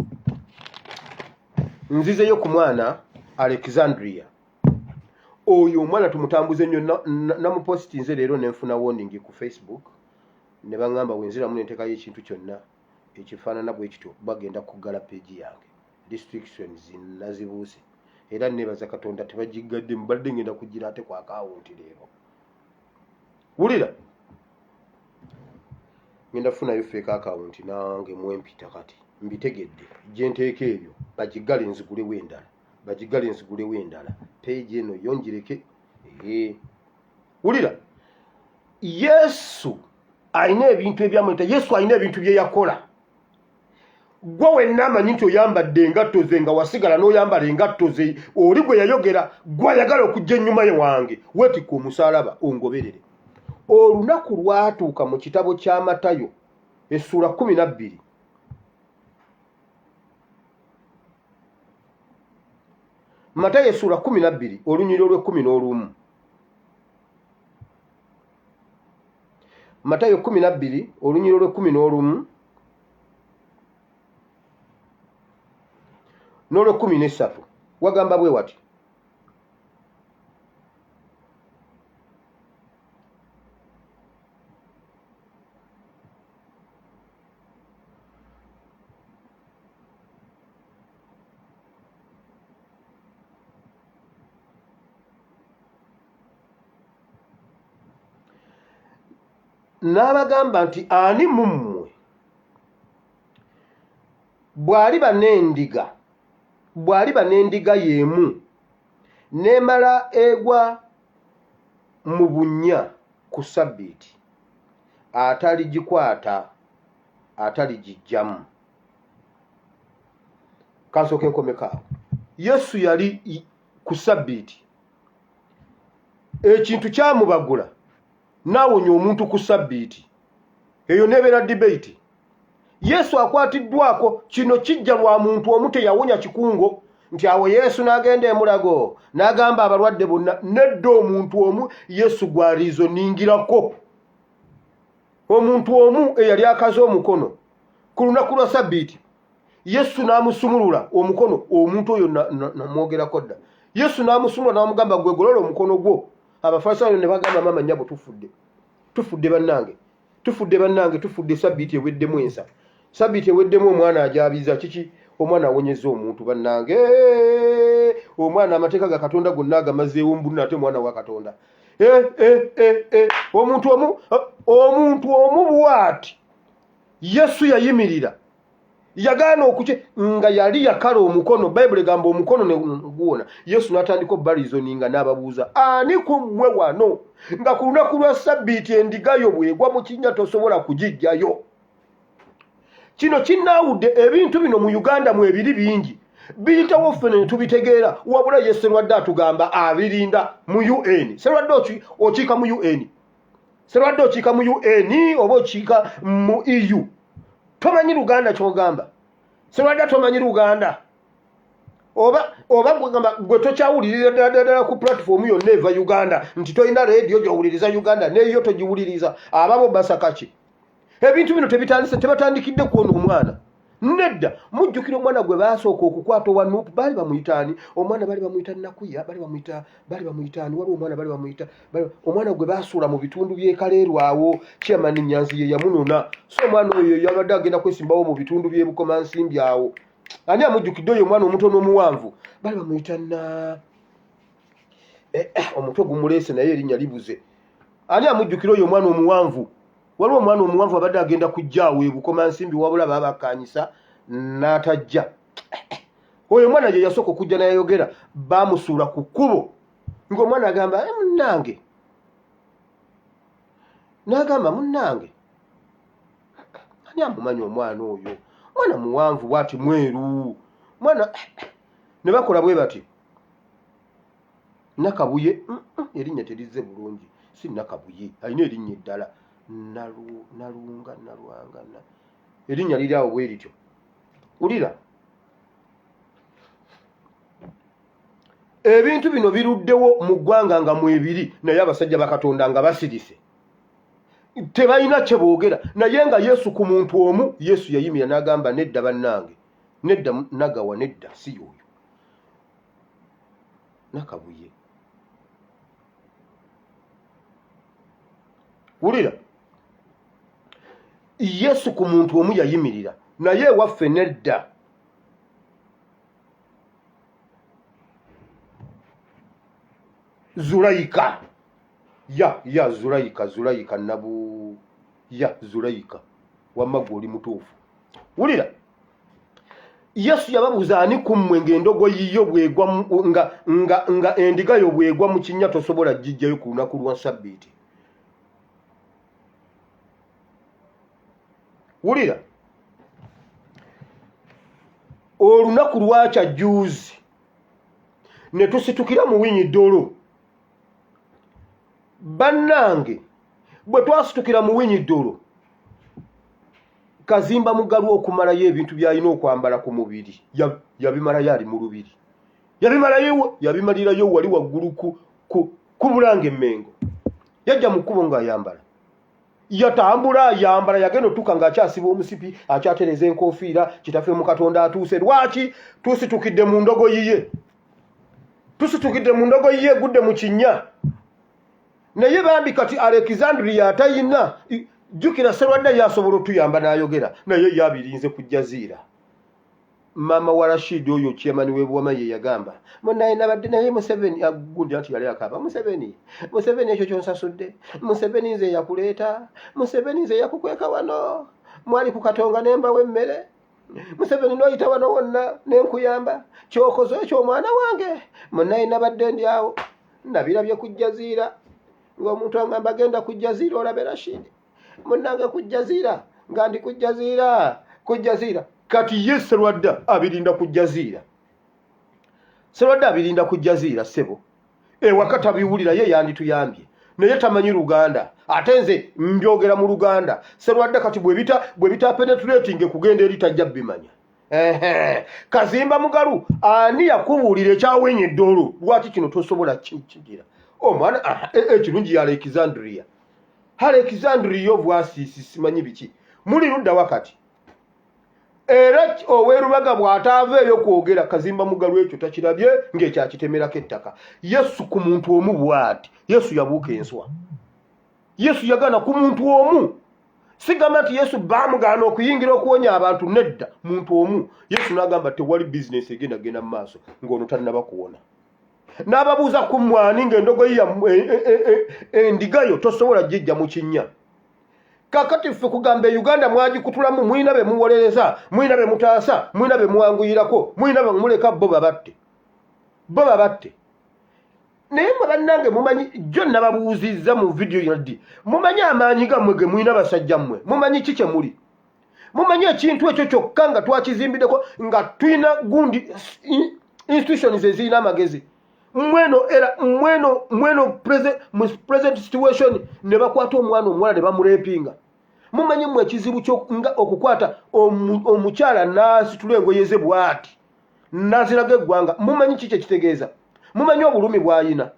Nzizeyo ku mwana Alexandria. Oyo omwana tumutambuze nnyo, namupositinze leero ne nfuna warning ku Facebook ne baŋŋamba wenziramu ne nteekayo ekintu kyonna ekifaanana bwe kityo bagenda kuggala peegi yange. Restrictions nazibuuse era neebaza Katonda tebagiggadde, mbadde ngenda kugira ate ku akawunti leero. Wulira, ngenda kufunayo fake akawunti nange mwempita kati mbitegedde gye nteeka ebyo bagiggale nzigulewo endala, bagiggale nzigulewo endala, peegi eno yo ngireke. Wulira, Yesu alina ebintu ebyamuleta, Yesu alina ebintu bye yakola. Gwe wenna amanyi nti oyambadde engatto ze nga wasigala n'oyambala engatto ze, oli gwe yayogera, gwe ayagala okujja ennyuma ye wange, weetikka omusaalaba ongoberere. Olunaku lwatuuka mu kitabo kya Matayo essuula 12 Matayo essuula 12 olunyiriri olw'ekkumi n'olumu. Matayo 12 olunyiriri olw'ekkumi n'olumu n'olw'ekkumi n'essatu wagamba bwe wati: N'abagamba nti, ani mu mmwe bw'aliba n'endiga, bw'aliba n'endiga ye emu n'emala egwa mu bunnya ku ssabbiiti, ataligikwata, ataligiggyamu? Kansooke nkomeko awo. Yesu yali ku ssabbiiti, ekintu kyamubagula n'awonya omuntu ku ssabbiiti. Eyo n'ebeera debate. Yesu akwatiddwako kino kijja lwa muntu omu teyawonya kikungo nti awo Yesu n'agenda emulago n'agamba abalwadde bonna. Nedda, omuntu omu Yesu gw'ariizoningirako, omuntu omu eyali akaze omukono ku lunaku lwa ssabbiiti, Yesu n'amusumulula omukono. Omuntu oyo namwogerako dda. Yesu n'amusumulula n'amugamba, gwe golola omukono gwo. Abafalisaayo ne bagamba, maama nnyabo, tufudde, tufudde bannange. Tufudde bannange, tufudde. Sabbiiti eweddemu ensa, sabbiiti eweddemu omwana ajabiza kiki? Omwana awonyeza omuntu bannange. Omwana amateeka ga Katonda gonna agamazeewo mbunna, ate mwana wa Katonda. Eh, eh, eh, omuntu omu, omuntu omu bwati Yesu yayimirira, yagaana okuki nga yali yakala omukono. Bayibuli egamba omukono ne guwona. Yesu n'atandika obarizoninga n'ababuuza, ani ku mmwe wano nga ku lunaku lwa sabbiiti endigayo bw'egwa mu kinnya tosobola kugiggyayo? Kino kinnaawudde. Ebintu bino mu Uganda mu ebiri bingi biyitawo, ffe ne tubitegeera, wabula ye Serwadde atugamba abirinda mu UN. Serwadde okiika mu UN, Serwadde okiika mu UN oba okiika mu EU? Tomanyi Luganda kyogamba, Serwadde, tomanyi Luganda. Oba gwegamba gwe tokyawulirira ddala ddala ku platform yonna eva Uganda, nti tolina rediyo gyowuliriza Uganda, neyo togiwuliriza. Ababo basakaki? Ebintu bino tebitandise, tebatandikidde kwona omwana, nedda. Mujjukira omwana gwe basooka okukwata owa NUP, baali bamuyitaani? Omwana baali bamuyita Nakuya, baali bamuyita, baali bamuyitaani? Waliwo omwana baali bamuyita, omwana gwe basuula mu bitundu by'ekaleerwawo, Chairman Nyanzi ye yamunona. So omwana oyo yabadde agenda kwesimbawo mu bitundu by'ebukomansimbi awo. Ani amujjukidde oyo omwana omutono omuwanvu? Baali bamuyita na omutwe gumuleese naye erinnya libuze. Ani amujjukira oyo omwana omuwanvu? Waliwo omwana omuwanvu abadde agenda kujja awo ebukomansimbi, wabula baabakkaanyisa n'atajja. Oyo omwana gye yasooka okujja nayayogera, baamusuula ku kkubo ng'omwana agamba, eh, munnange, n'agamba, munnange, ani amumanyi omwana oyo? Mwana muwanvu bwati, mweru, mwana ne bakola bwe bati. Nakabuye, erinnya terizze bulungi, si Nakabuye, alina erinnya eddala, Nalunga, Nalwanga, erinnya liri awo bwe lityo. Wulira, ebintu bino biruddewo mu ggwanga nga mwebiri, naye abasajja bakatonda nga basirise, tebalina kye boogera. Naye nga Yesu ku muntu omu, Yesu yayimirira n'agamba, nedda bannange, nedda. Nagawa, nedda, si yoyo Nakabuye. Wulira, Yesu ku muntu omu yayimirira, naye ewaffe nedda. Zulayika, ya Zulayika, Zulayika nabu ya Zulayika, wamma gwe oli mutuufu. Wulira, Yesu yababuuza, ani ku mmwe ng'endogoyi yo bwegwa nga, nga, nga endiga yo bwegwa mu kinnya tosobola gijjayo ku lunaku lwa sabbiiti? Wulira, olunaku lwakya juuzi ne tusitukira mu Winyi Ddolo. Bannange, bwe twasitukira mu Winyi Ddolo, Kazimba Mugalu okumalayo ebintu by'alina okwambala ku mubiri yabimalayo ali mu lubiri, yabimalayo, yabimalirayo wali waggulu ku Bulanga Emmengo. Yajja mu kkubo ng'ayambala, yatambula ayambala, yagenda otuuka ng'akyasiba omusipi, akyatereza enkofiira. Kitaffe mu Katonda atuuse. Lwaki tusitukidde mu ndogoyi ye? Tusitukidde mu ndogoyi ye egudde mu kinnya. Naye bambi kati Alexandria atayina jjukira, Serwadda yasobola otuyamba n'ayogera, naye ye abirinze ku Jaziira. Maama wa Rashid oyo chairman w'ebuwama ye yagamba, munaye nabadde naye Museveni agundi anti yali akaaba, Museveni, Museveni, ekyo kyonsasudde Museveni, nze yakuleeta Museveni, nze yakukweka wano, mwali ku Katonga nembawo emmere Museveni, noyita wano wonna nenkuyamba, kyokoze ekyo omwana wange. Munaye nabadde ndi awo, nabirabye ku Jaziira ng'omuntu angamba, genda ku Jaziira olabe Rashid. Munnange, ku Jaziira, nga ndi ku Jaziira, ku Jaziira. Kati ye Serwadda abirinda ku Jaziira, Serwadda abirinda ku Jaziira. Ssebo, ewaka tabiwulira. Ye yandituyambye, naye tamanyi Luganda, ate nze mbyogera mu Luganda. Serwadda kati bwe bita penetrating kugenda eri, tajja bimanya. Kazimba Mugalu, ani yakubuulira ekyawenya eddolo? Lwaki kino tosobola kigira omwana? Ekirungi ya Alexandria, Alexandria obwasiisi, simanyi biki, muli ludda wakati. Era owerubaga bw'ataava eyo kwogera, Kazimba Mugalu ekyo takirabye ng'ekyakitemerako ettaka. Yesu ku muntu omu bw'ati, Yesu yabuuka enswa. Yesu yagaana ku muntu omu. Sigamba nti Yesu baamugaana okuyingira okuwonya abantu, nedda. Muntu omu Yesu n'agamba tewali bizinesi egenda genda mu maaso ng'ono tannaba kuwona. N'ababuuza ku mwani ng'endogoyi yammwe endiga yo tosobola gijja mu kinnya. Kakati ffe kugamba e Uganda mwagikutulamu, mulina be muwolereza, mulina be mutaasa, mulina be muwanguyirako, mulina be muleka bo babatte, bo babatte. Naye mwe bannange mumanyi, jjo nababuuzizza mu vidiyo yaddi, mumanyi amaanyi gammwe ge mulina basajja mmwe? Mumanyi ki kye muli? Mumanyi ekintu ekyo kyokka nga twakizimbiddeko nga tulina gundi institutions ezirina amagezi mweno era mweno mweno mu present situation ne bakwata omwana omuwala ne bamurepinga. Mumanyi mwe ekizibu kyo nga okukwata omukyala n'asitula engoye ze bw'ati n'aziraga eggwanga? Mumanyi ki kyekitegeeza? Mumanyi obulumi bw'ayina?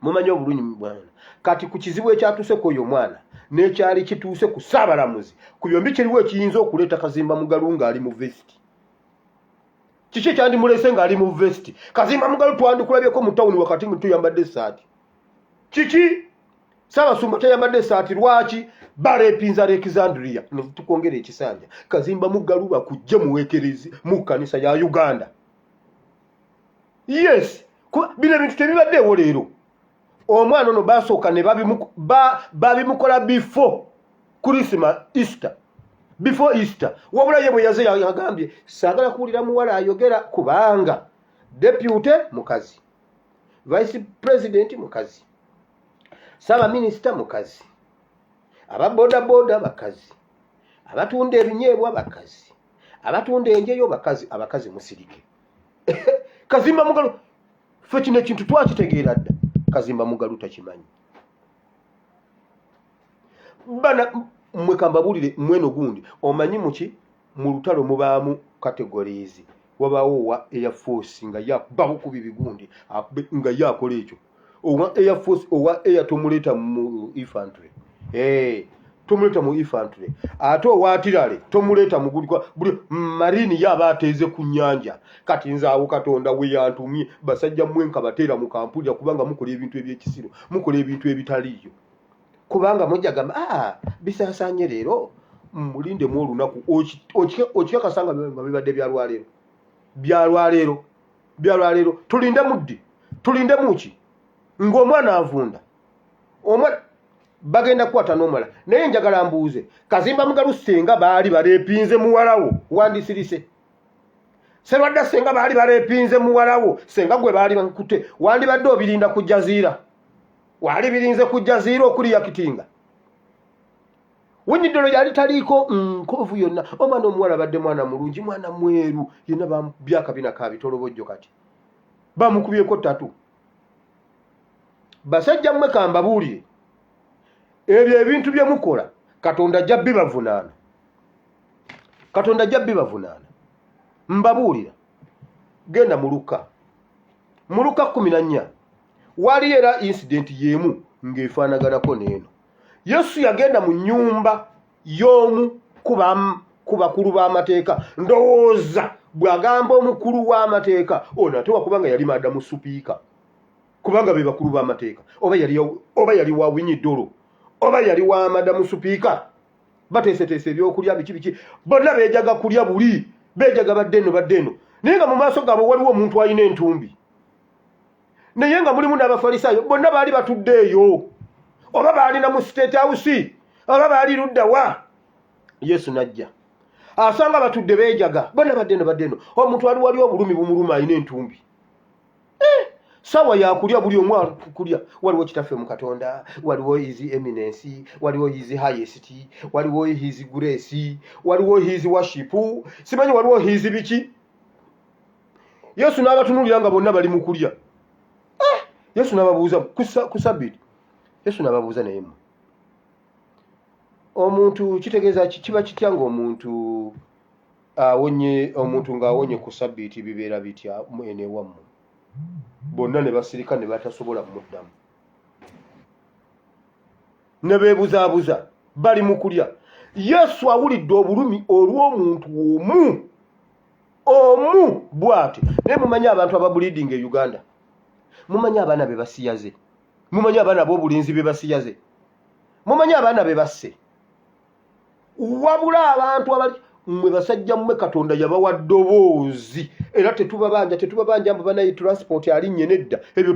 Mumanyi obulumi bw'ayina? Kati ku kizibu ekyatuuse ku oyo omwana n'ekyali kituuse ku Ssaabalamuzi, ku byombi kiriwo ekiyinza okuleeta Kazimba Mugalu ng'ali mu vesiti? Kiki ekyandimulese ng'ali mu vesiti? Kazimba Mugalu, twandikulabyeko mu tawuni wakati nga tuyambadde essaati. Kiki Ssaabasumba tayambadde essaati? Lwaki bareepinza Alexandria ne tukwongera ekisanja? Kazimba Mugalu, bakujje muweekerezi mu kkanisa ya Uganda. Yes, bino ebintu tebibaddeewo leero. Omwana ono basooka ne babimukola before Christmas, Easter, before Easter. Wabula ye bwe yaze yagambye, saagala kuwulira muwala ayogera, kubanga deputy mukazi, vice president mukazi, ssaabaminisita mukazi, aba boda boda bakazi, abatunda ebinyeebwa bakazi, abatunda enjeyo bakazi. Abakazi musirike. Kazimba Mugalu, ffe kino ekintu twakitegeera dda. Kazimba Mugalu takimanyi. Bana mwe, kambabuulire mweno gundi. Omanyi muki, mu lutalo mubaamu categories. Wabaawo owa air force nga ye akuba bukubi bigundi, nga ye akola ekyo. Owa air force, owa air tomuleeta mu infantry. Hey, tomuleeta mu infantry. Ate owa artillery tomuleeta mu gundi buli marine, ye aba ateeze ku nnyanja. Kati nze awo Katonda we yantumye, basajja mmwe nkabateera mu kampulira, kubanga mukola ebintu ebyekisiro, mukola ebintu ebitaliiyo, kubanga mujja gamba, ah, bisaasaanye leero, mulindemu olunaku okikakasa nga bibadde byalwaleero, byalwaleero, byalwaleero. Tulinde muddi, tulinde muki ng'omwana avunda, omwana bagenda kukwata n'omulala. Naye njagala mbuuze Kazimba Mugalu, senga baali baleepinze muwalawo, wandisirise? Serwadda, senga baali baleepinze muwalawo, senga gwe baali bakute, wandibadde obirinda ku Jaziira? Waali birinze ku Jaziira okuliyakitinga? Winyiddolo yali taliiko nkovu yonna. Omwana omuwala abadde mwana mulungi, mwana mweru yenna, bamubyakabina ka bitolobojjo, kati bamukubyeko tattoo. Basajja mmwe, kambabuulire, ebyo ebintu bye mukola Katonda ajja bibavunaana, Katonda ajja bibavunaana, mbabuulira. Genda mu Luka, mu Luka 14 waliyo era incident y'emu ng'efaanaganako n'eno. Yesu yagenda mu nnyumba y'omu ku bakulu b'amateeka. Ndowooza bw'agamba omukulu w'amateeka ono, ate wakubanga yali madamu supiika, kubanga be bakulu b'amateeka, oba yali wa Winyiddolo, oba yali wa madamu supiika. Bateeseteese ebyokulya biki biki, bonna beejaga kulya, buli beejaga, badde eno, badde eno, naye nga mu maaso gaabwe waliwo omuntu alina entumbi. Naye nga mulimu n'Abafalisaayo, bonna baali batudde eyo, oba baalina mu State House, oba baali luddawa. Yesu najja asanga batudde beejaga bonna, badde eno, badde eno, omuntu ali wali obulumi bumuluma, alina entumbi. Eh, sawa yakulya, buli omu kulya. Waliwo kitaffe mu Katonda, waliwo His Eminence, waliwo His Highest, waliwo His Grace, waliwo His Worship, simanyi waliwo his biki. Yesu n'abatunuulira nga bonna bali mu kulya. Eh, Yesu n'ababuuza ku Sabbiiti. Yesu n'ababuuza, naye mmwe, omuntu kitegeeza kiba kitya ng'omuntu awonye, omuntu ng'awonye ku Sabbiiti? Bibeera bitya eno ewammwe? Bonna ne basirika, ne batasobola kumuddamu, ne beebuzaabuza, bali mu kulya. Yesu awulidde obulumi olw'omuntu omu omu bw'ati. Naye mumanyi abantu ababulidinga e Uganda? Mumanyi abaana be basiyaze? Mumanyi abaana ab'obulenzi be basiyaze? Mumanyi abaana be basse? Wabula abantu abali mmwe basajja mmwe, Katonda yabawa ddoboozi, era tetubabanja, tetubabanja mbu banaye transport alinnye. Nedda, ebyo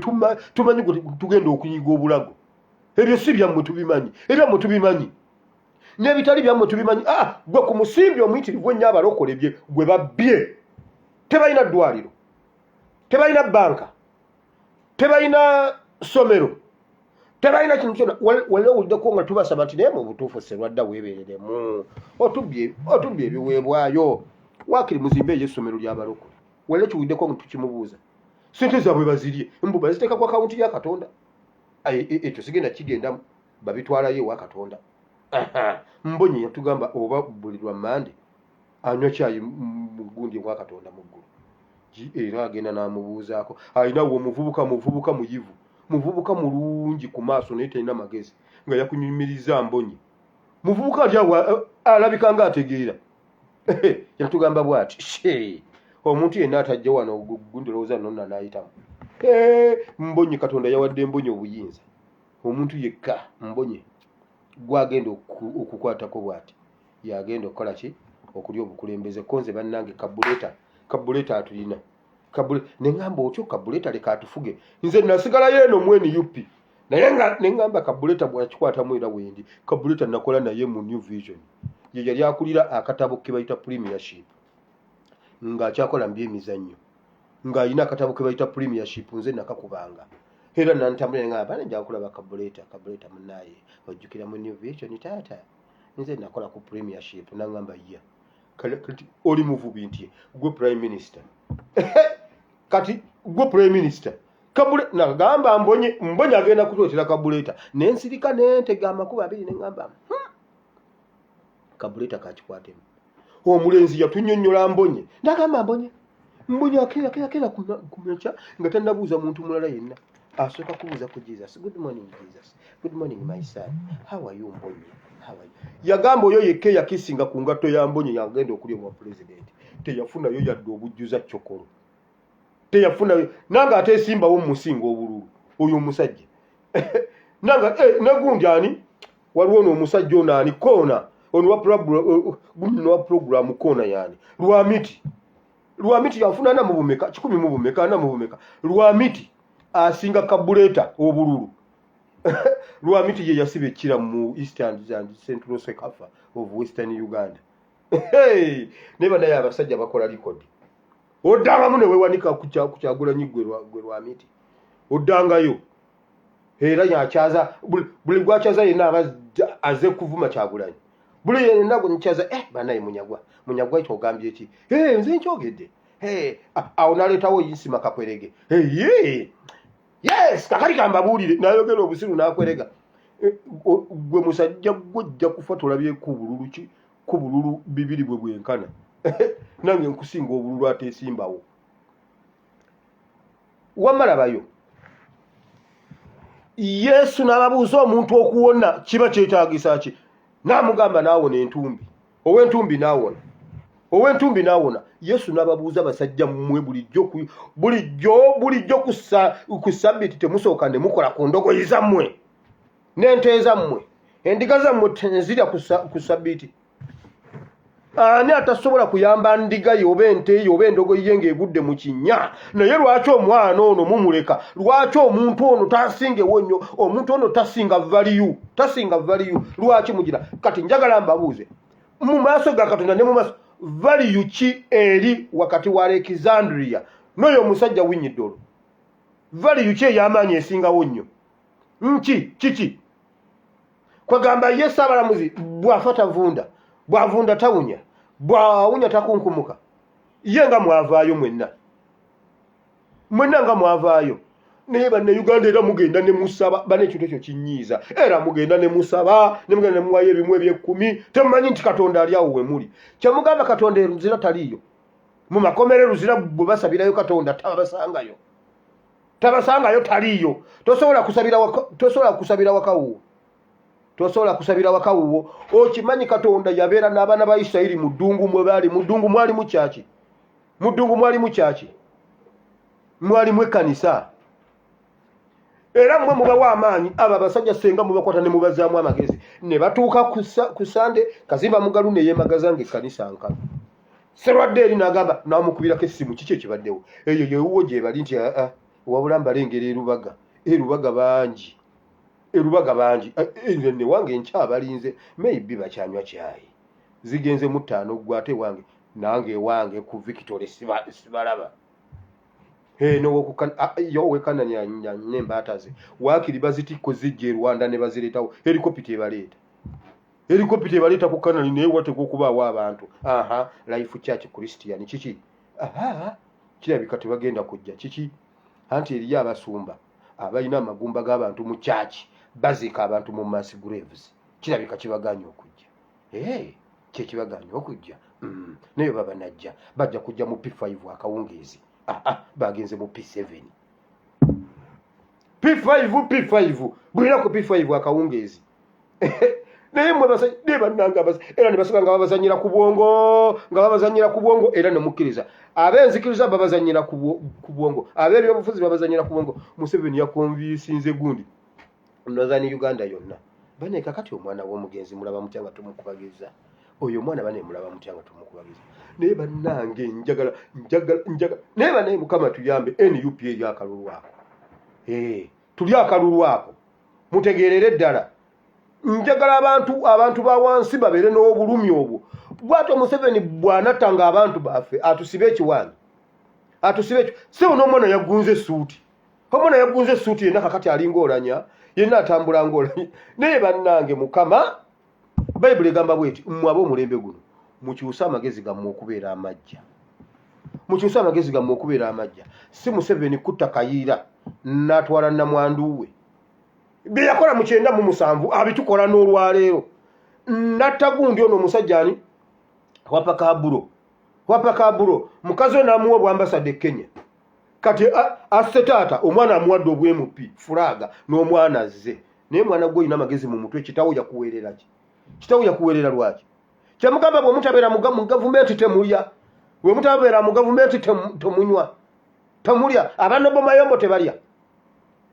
tumanyi gwe tugenda okunyiga obulago. Ebyo si byammwe, tubimanyi. Ebyammwe tubimanyi, n'ebitali byammwe tubimanyi. Ah, gwe ku musimbi omuyitirivu ennyo abalokole bye gwe babbye. Tebalina ddwaliro, tebalina banka, tebalina ssomero, tebalina kintu kyonna. Wali owuliddeko nga tubasaba nti naye mu butuufu Serwadda weebereremu, otubbye ebiweebwayo, waakiri muzimbe eyo essomero ly'abalokole? Wali okiwuliddeko nga tukimubuuza? Sente zaabwe bazirye, mbu baziteeka ku akawunti ya Katonda. Ekyo sigenda kigendamu, babitwalayo ewa Katonda. Mbonye yatugamba oba buli lwa Mande anywa kyayi mu gundi ewa Katonda mu ggulu. Era agenda n'amubuuzaako. Alinawo omuvubuka, muvubuka muyivu, muvubuka mulungi ku maaso, naye talina magezi, nga yakunyumiriza Mbonye. Muvubuka ali awo alabika nga ategeera. Yatugamba bw'ati, "Shee, omuntu yenna atajja wano gundi olowooza nonna n'ayitamu." Mbonye, Katonda yawadde Mbonye obuyinza. Omuntu yekka Mbonye gwagenda okukwatako bw'ati yagenda okukola ki? Okulya obukulembeze. Ko nze bannange, kabuleta, kabuleta atulina neŋŋamba otyo, kabuleta leka atufuge. Nze nasigalayo eno mu NUP, naye nga neŋŋamba kabuleta bwakikwatamu era wendi. Kabuleta nakola naye mu New Vision, ye yali akulira akatabo ke bayita Premiership ng'akyakola mu byemizannyo, ng'alina akatabo ke bayita Premiership. Nze nakakubanga era nantambula nga bane nja kulaba kabuleta. Kabuleta munaaye, ojjukira mu New Vision taata nze nakola ku Premiership? Naŋŋamba ya. Kati oli muvubi nti gwe prime minister, kati gwe prime minister kabule. Nagamba Mbonye, Mbonye agenda kutuletera kabuleta. Nensirika nentega amakubo abiri, neŋŋamba, kabuleta kakikwatemu." Omulenzi yatunyonnyola Mbonye. Nagamba Mbonye, Mbonye akeera keera keera kumakya nga tannabuuza muntu mulala yenna, asooka kubuuza ku Jesus. "Good morning Jesus." "Good morning my son, how are you?" "Mbonye, how are you?" Yagamba oyo yekka eyakisinga ku ngatto ya Mbonye yagenda okulya obwa president. Teyafunayo yadde obujjuza kyokolo, teyafunayo. Nange ateesimbawo mumusinga obululu oyo omusajja. Nanga negundi ani, waliwo n'omusajja ono ani koona ono wa program koona yani Lwamiti. Lwamiti yafuna ana mu bumeka, kikumi mu bumeka, ana mu bumeka. Lwamiti asinga kabuleta obululu. Lwamiti ye yasiba ekira mu Eastern and Central CECAFA of Western Uganda. Hey! Naye banaye abasajja bakola likodi. Oddangamu ne weewanika ku Kyagulanyi gwe Lwamiti, oddangayo era yakyaza buli gwakyaza yenna aba aze kuvuma Kyagulanyi. Buli yenna gwe nkyaza, banaye Munyagwa, Munyagwa kyogambye ki? Eh, nze nkyogedde. Eh, awo naleetawo Isima Kakwerege. Hey, yes, kakati kambabuulire, nayogera obusiru nakwerega. Eh, gwe musajja gwe ojja kufa tolabyeku bululu ki ku bululu bibiri bwe bwenkana. Nange nkusinga obululu ateesimbawo. Wamalabayo Yesu n'ababuuza, omuntu okuwona kiba kyetaagisa ki? N'amugamba n'awona entumbi, ow'entumbi n'awona, ow'entumbi n'awona. Yesu n'ababuuza, basajja mmwe, bulijjo bulijjo bulijjo ku Sabbiiti temusooka ne mukola ku ndogoyi zammwe n'ente zammwe, endiga zammwe tenzirya ku Sabbiiti? Ani atasobola kuyamba ndiga ye oba ente ye oba endogoyi ye ng'egudde mu kinnya? Naye lwaki omwana ono mumuleka? Lwaki omuntu ono tasingewo nnyo? Omuntu ono tasinga value, tasinga value. Lwaki mugira? Kati njagala mbabuuze mu maaso ga Katonda ne mu maaso, value ki eri wakati wa Alexandria n'oyo omusajja Winyiddolo? Value ki ey'amaanyi esingawo nnyo? Nki kiki kwegamba ye Ssaabalamuzi bw'afa tavunda, bw'avunda tawunya, bw'awunya takunkumuka. Ye nga mwavaayo mwenna, mwenna nga mwavaayo. Naye Bannayuganda era mugenda ne musaba bana, ekintu ekyo kinyiiza. Era mugenda ne musaba, ne mugenda ne muwayo ebimu ebyekkumi. Temumanyi nti Katonda ali awo we muli? Kyemugamba Katonda eruzira taliiyo mu makomere, luzira bwe basabirayo Katonda tabasangayo, tabasangayo, taliiyo. Tosobola kusabira tosobola kusabira wakawuwo, tosobola kusabira wakawuwo. Okimanyi Katonda yabeera n'abaana ba Isirayiri mu ddungu? Mwe baali mu ddungu mwalimu kyaki? Mu ddungu mwalimu kyaki? Mwalimu ekkanisa. Era mmwe mubawa amaanyi abo abasajja, senga mubakwata ne mubazaamu amagezi ne batuuka ku Sande. Kazimba Mugalu ne yeemagaza ng'ekkanisa nkalu. Serwadde eri n'agamba n'amukubirako essimu, kiki ekibaddewo? Eyo yewuwo gye bali nti aa, wabula mbalengera erubaga, erubaga bangi, erubaga bangi. Nze newange nkyabalinze, maybe bakyanywa kyayi, zigenze mu 5 gwe ate wange nange ewange ku Victory sibalaba. Yowekanani nembaata ze waakiri bazitikko zijja e Rwanda ne bazireetawo, helikopita ebaleeta, helikopita ebaleeta ku Kanani, naye wateekwa okubaawo abantu. Aha, Life Church Christian kiki? Aha, kirabika tebagenda kujja. Kiki? Anti eriyo abasumba abalina amagumba g'abantu mu kyaki, baziika abantu mu mass graves, kirabika kibaganya okujja. Kyekibaganya okujja. Naye baba najja, bajja kujja mu P5 akawungeezi. Ah, bagenze mu P7, P5, P5 bulina ku P5 akawungeezi. Naye mwe ne bannange, era ne basaba nga babazanyira ku bwongo, nga babazanyira ku bwongo, era ne mukkiriza. Ab'enzikiriza babazanyira ku bwongo, ab'ebyobufuzi babazanyira ku bwongo. Museveni yakonvinsinze gundi Northern Uganda yonna. Bane, kakati omwana w'omugenzi mulaba mutya nga tumukubagiza? Oyo omwana, bane, mulaba mutya nga tumukubagiza? Naye bannange, njagala, njagala, njagala, naye banaye, Mukama tuyambe. NUP eri akalulu ako, tuli akalulu ako, mutegeerere ddala. Njagala abantu ba wansi babeere n'obulumi obwo. Bwatyo Museveni bw'anattanga abantu baffe, atusibe ekiwaanyi, atusibe ekyo. Sebo, n'omwana yagunze essuuti, omwana yagunze essuuti yenna, kakati alinga olanya yenna, atambula ngaolanya. Naye bannange, Mukama, Bayibuli egamba bweti: mmwe ab'omulembe guno, mukyuse amagezi gammwe okubeera amajja, mukyuse amagezi gammwe okubeera amajja. Si Museveni kutta Kayiira n'atwala namwandu we, bye yakola mu 97 abitukola n'olwaleero. Natta gundi ono omusajja ani, Wapakhabulo, Wapakhabulo, mukazi we n'amuwa obwambasada e Kenya. Kati asse taata, omwana amuwadde obw'MP fulaga, n'omwana azze. Naye mwana gwe, olina amagezi mu mutwe? Kitawo yakuweerera ki? Kitawo yakuweerera lwaki? Kyemugamba, bwe mutabeera mu gavumenti temulya, bwe mutabeera mu gavumenti temunywa, temulya. Abanobo mayombo tebalya,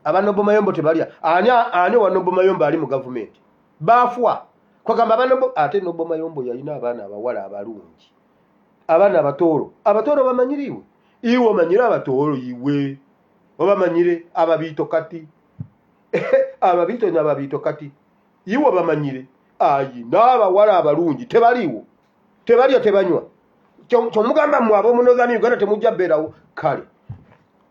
abanobo mayombo tebalya. Ani, ani owa Noble Mayombo ali mu gavumenti? Baafwa kwagamba abanobo. Ate Noble Mayombo yalina abaana abawala abalungi, abaana Abatooro. Abatooro bamanyire iwe? Iwe omanyire Abatooro? Iwe obamanyire Ababiito? Kati Ababiito nababiito, kati iwe bamanyire? Ayina abawala abalungi, tebaliiwo, tebalya, tebanywa. Kyomugamba mmwe ab'omu Northern Uganda temujja beerawo. Kale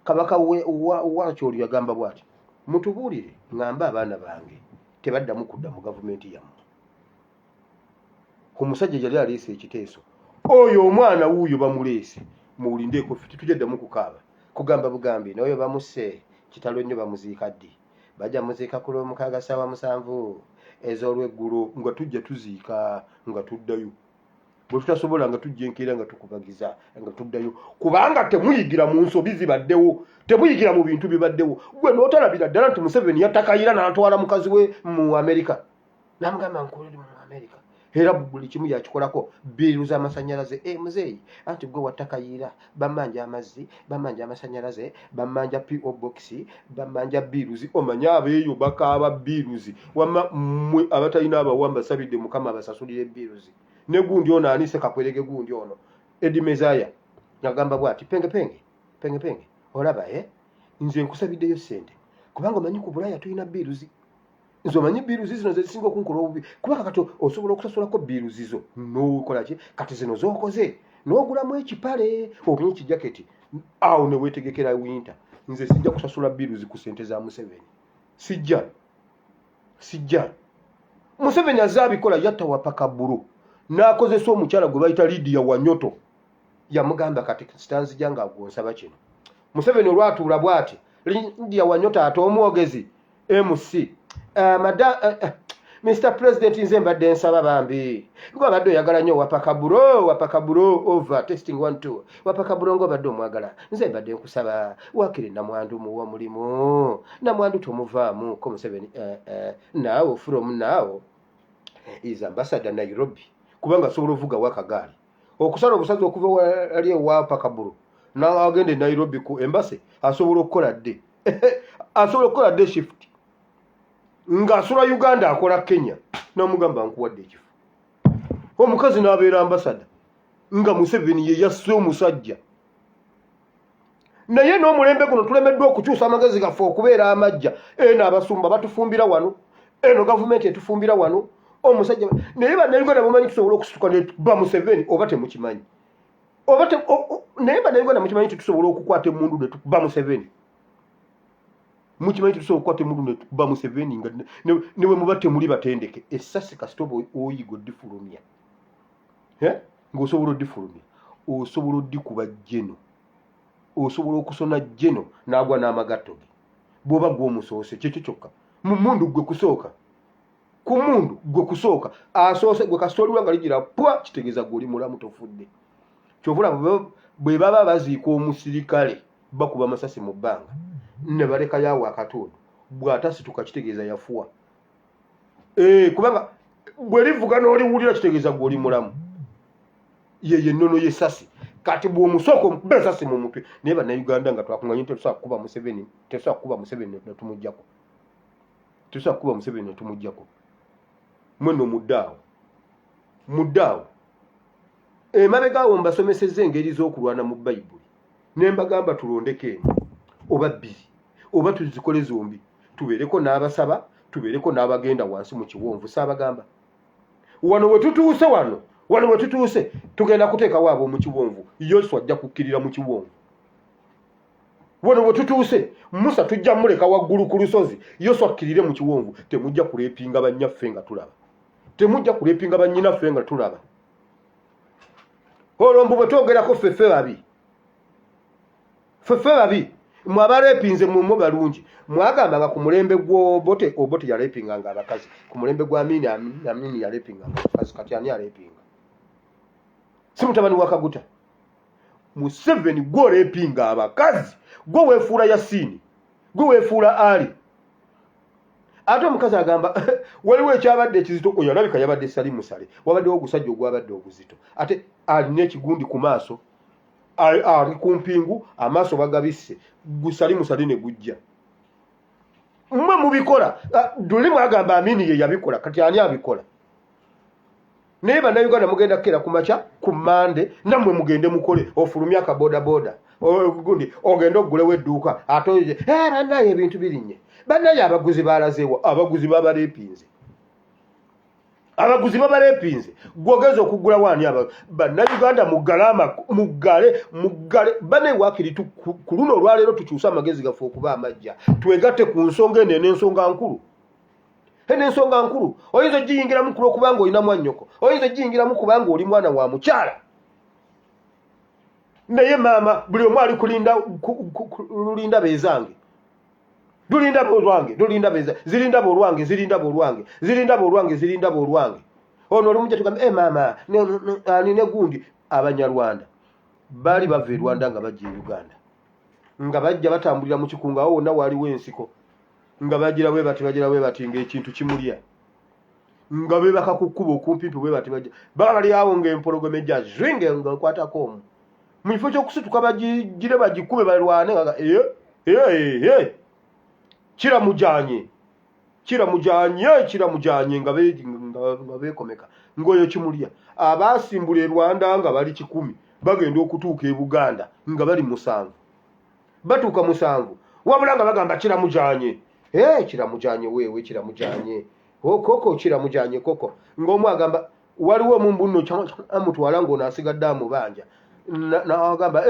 kabaka wakyoli yagamba bwati: mutubuulire, ŋŋambe abaana bange tebaddamu kudda mu gavumenti yammwe. Omusajja yali aleese ekiteeso, oyo omwana wuuyo bamuleese, muwulindeeko, ffe tetujja ddamu kukaaba kugamba bugambi n'oyo bamusse. Kitalo nnyo. Bamuziika ddi? Bajja muziika ku Lwomukaaga ssaawa 7 ez'olweggulo, nga tujja tuziika nga tuddayo. Bwe tutasobola nga tujja enkeera nga tukubagiza nga tuddayo, kubanga temuyigira mu nsobi zibaddewo, temuyigira mu bintu bibaddewo. Gwe n'otalabira ddala nti Museveni yatta Kayiira n'atwala mukazi we mu Amerika, namugamba nkolere mu Amerika, era buli kimu yakikolako, bill z'amasanyalaze. E muzeeyi, anti gwe watta Kayiira, bamanja amazzi, bamanja amasanyalaze, bamanja PO box, bamanja bills. Omanye abeeyo bakaaba bills. Wamma mmwe abatalina abawa, mbasabidde Mukama abasasulire bills. Ne gundi ono anise kakwerege, gundi ono Edi Mezaya agamba bwati: penge penge penge penge, olaba e nze nkusabiddeyo ssente, kubanga omanyi ku Bulaya tulina bills. Nze omanyi bills zino zezisinga okunkola obubi, kubanga kati osobola okusasulako bills zo nokola ki, kati zino zokoze n'ogulamu ekipale oba ekijaketi, awo ne weetegekera winter. Nze sijja kusasula bills ku sente za Museveni, sijja, sijja. Museveni azze abikola. Yatta Wapakhabulo n'akozesa omukyala gwe bayita Lidiya Wanyoto. Yamugamba, kati sitanzija nga gwonsaba kino. Museveni olwatuula bw'ati, Lidiya Wanyoto ate omwogezi MC, Mr President, nze mbadde nsaba bambi, gwabadde oyagala nnyo Wapakhabulo, Wapakhabulo, over, testing one two, Wapakhabulo ngaobadde omwagala, nze mbadde nkusaba wakiri namwandu muwa omulimu, namwandu tomuvaamu ko. Museveni, now from now is ambassador Nairobi, kubanga asobola ovugawo akagaali okusala obusazi okuva wali ewa Wapakhabulo n'agenda e Nairobi ku embassy, asobola okukola dde. Asobola okukola day shift ng'asula Uganda, akola Kenya, n'amugamba nkuwadde ekifo. Omukazi n'abeera ambasada nga Museveni ye yasse omusajja. Naye n'omulembe guno tulemeddwa okukyusa amagezi gaffe okubeera amajja. Eno abasumba batufumbira wano, eno gavumenti etufumbira wano omusajja. Naye Bannayuganda mumanyi tusobola okusituka netuba Museveni, oba temukimanyi? Oba naye Bannayuganda mukimanyi nti tusobola okukwata emundu netukuba Museveni? Mukimanyi nti tusobola okukwata emundu netukuba Museveni nga ne bwe muba temuli batendeke? Essasi kasita oba oyiga odifulumya, ng'osobola odifulumya, osobola odikuba jeno, osobola okusona jeno n'agwa n'amagatto ge bw'oba gw'omusoose. Kyekyo kyokka mu mundu gwe kusooka, ku mundu gwe kusooka asoose gwe kasita oliwa nga ligira pwa, kitegeeza gwe oli mulamu, tofudde. Kyova olaba bwe baba baziika omusirikale, bakuba amasasi mu bbanga ne balekayo awo akatundu, bw'atasituka kitegeeza yafuwa. Kubanga bwe livuga n'oliwulira, kitegeeza gwe oli mulamu. Yeyo ennono y'essasi. Kati bw'omusooka omukuba esasi mu mutwe. Naye Bannayuganda nga twakunganye, tetusobola kukuba Museveni, tetusobola kukuba Museveni netumuggyako, tetusobola kukuba Museveni netumuggyako. Mwenno muddaawo, muddaawo emabega awo. Mbasomesezza engeri z'okulwana mu Bayibuli ne mbagamba tulondeko emu oba bbiri oba tuzikole zombi, tubeereko n'abasaba, tubeereko n'abagenda wansi mu kiwonvu. Saabagamba wano we tutuuse, wano we tutuuse tugenda kuteekawo ab'omu kiwonvu. Yoswa ajja kukkirira mu kiwonvu. Wano we tutuuse, Musa tujja muleka waggulu ku lusozi, Yoswa akkirire mu kiwonvu. Temujja kuleepinga bannyaffe nga tulaba, temujja kuleepinga bannyinaffe nga tulaba. Olwo mbu bwe twogerako ffeffe babi, ffeffe babi. Mwe abalepinze mumwe balungi. Mwagambanga ku mulembe gw'Obote, Obote yalepinganga abakazi. Ku mulembe gwa Amini, Amini yalepinganga abakazi. Kati ani alepinga? Si mutabani wa Kaguta Museveni gwe olepinga abakazi? Gwe weefuula Yasiini, gwe weefuula Ali. Ate omukazi agamba waliwo ekyabadde ekizito, oyo alabika yabadde Salimu Sale. Wabaddewo ogusajja ogwabadde oguzito, ate alina ekigundi ku maaso, ali ku mpingu, amaaso bagabisse, gusalimu sale ne gujja. Mmwe mubikola luli mwagamba Amini ye yabikola, kati ani abikola? Naye Bannayuganda mugenda kukeera ku makya ku Mande, nammwe mugende mukole, ofulumye akabodaboda gundi ogende ogulewo edduuka, ate oye bannaye ebintu birinnye, bannaye abaguzi balazeewo, abaguzi babalepinze, abaguzi babalepinze. Gwogeza okugula waani? Bannayuganda muggale, muggale, muggale. Bane waakiri ku luno olwaleero tukyuse amagezi gaffe okuba amajja, twegatte ku nsonga eno. En'ensonga nkulu, eno ensonga nkulu. Oyinza ogiyingiramu kulwokubanga olina mwannyoko, oyinza ogiyingiramu kubanga oli mwana wa mukyala. Naye maama, buli omu ali kulinda lulinda beezange, lulinda olwange, lulinda beza, zirinda bolwange, zirinda bolwange, zirinda bolwange, zirinda bolwange. Ono olumu gye tugamba, e maama ani ne gundi. Abanyarwanda baali bava e Rwanda nga bajja e Uganda, nga bajja batambulira mu kikungu, awo wonna waaliwo ensiko, nga bagira bwe bati, bagira bwe bati, ng'ekintu kimulya, nga beebaka ku kkubo okumpimpi bwe bati, bajja baba bali awo ng'empologoma ejja zwinge nga ekwatako omu. Mu kifo ky'okusituka bagigire bagikube balwane, nga ee kiramujanye, kiramujanye, kiramujanye, nga beekomeka ng'oyo kimulya. Abaasimbula e Rwanda nga bali 100, bagenda okutuuka e Buganda nga bali 7. Batuuka 7, wabula nga bagamba kiramujanye, kiramujanye weewe, kiramujanye koko, kiramujanye koko. Ng'omu agamba waliwo omu mbuno amutwala ng'ono asigadde amubanja, n'agamba,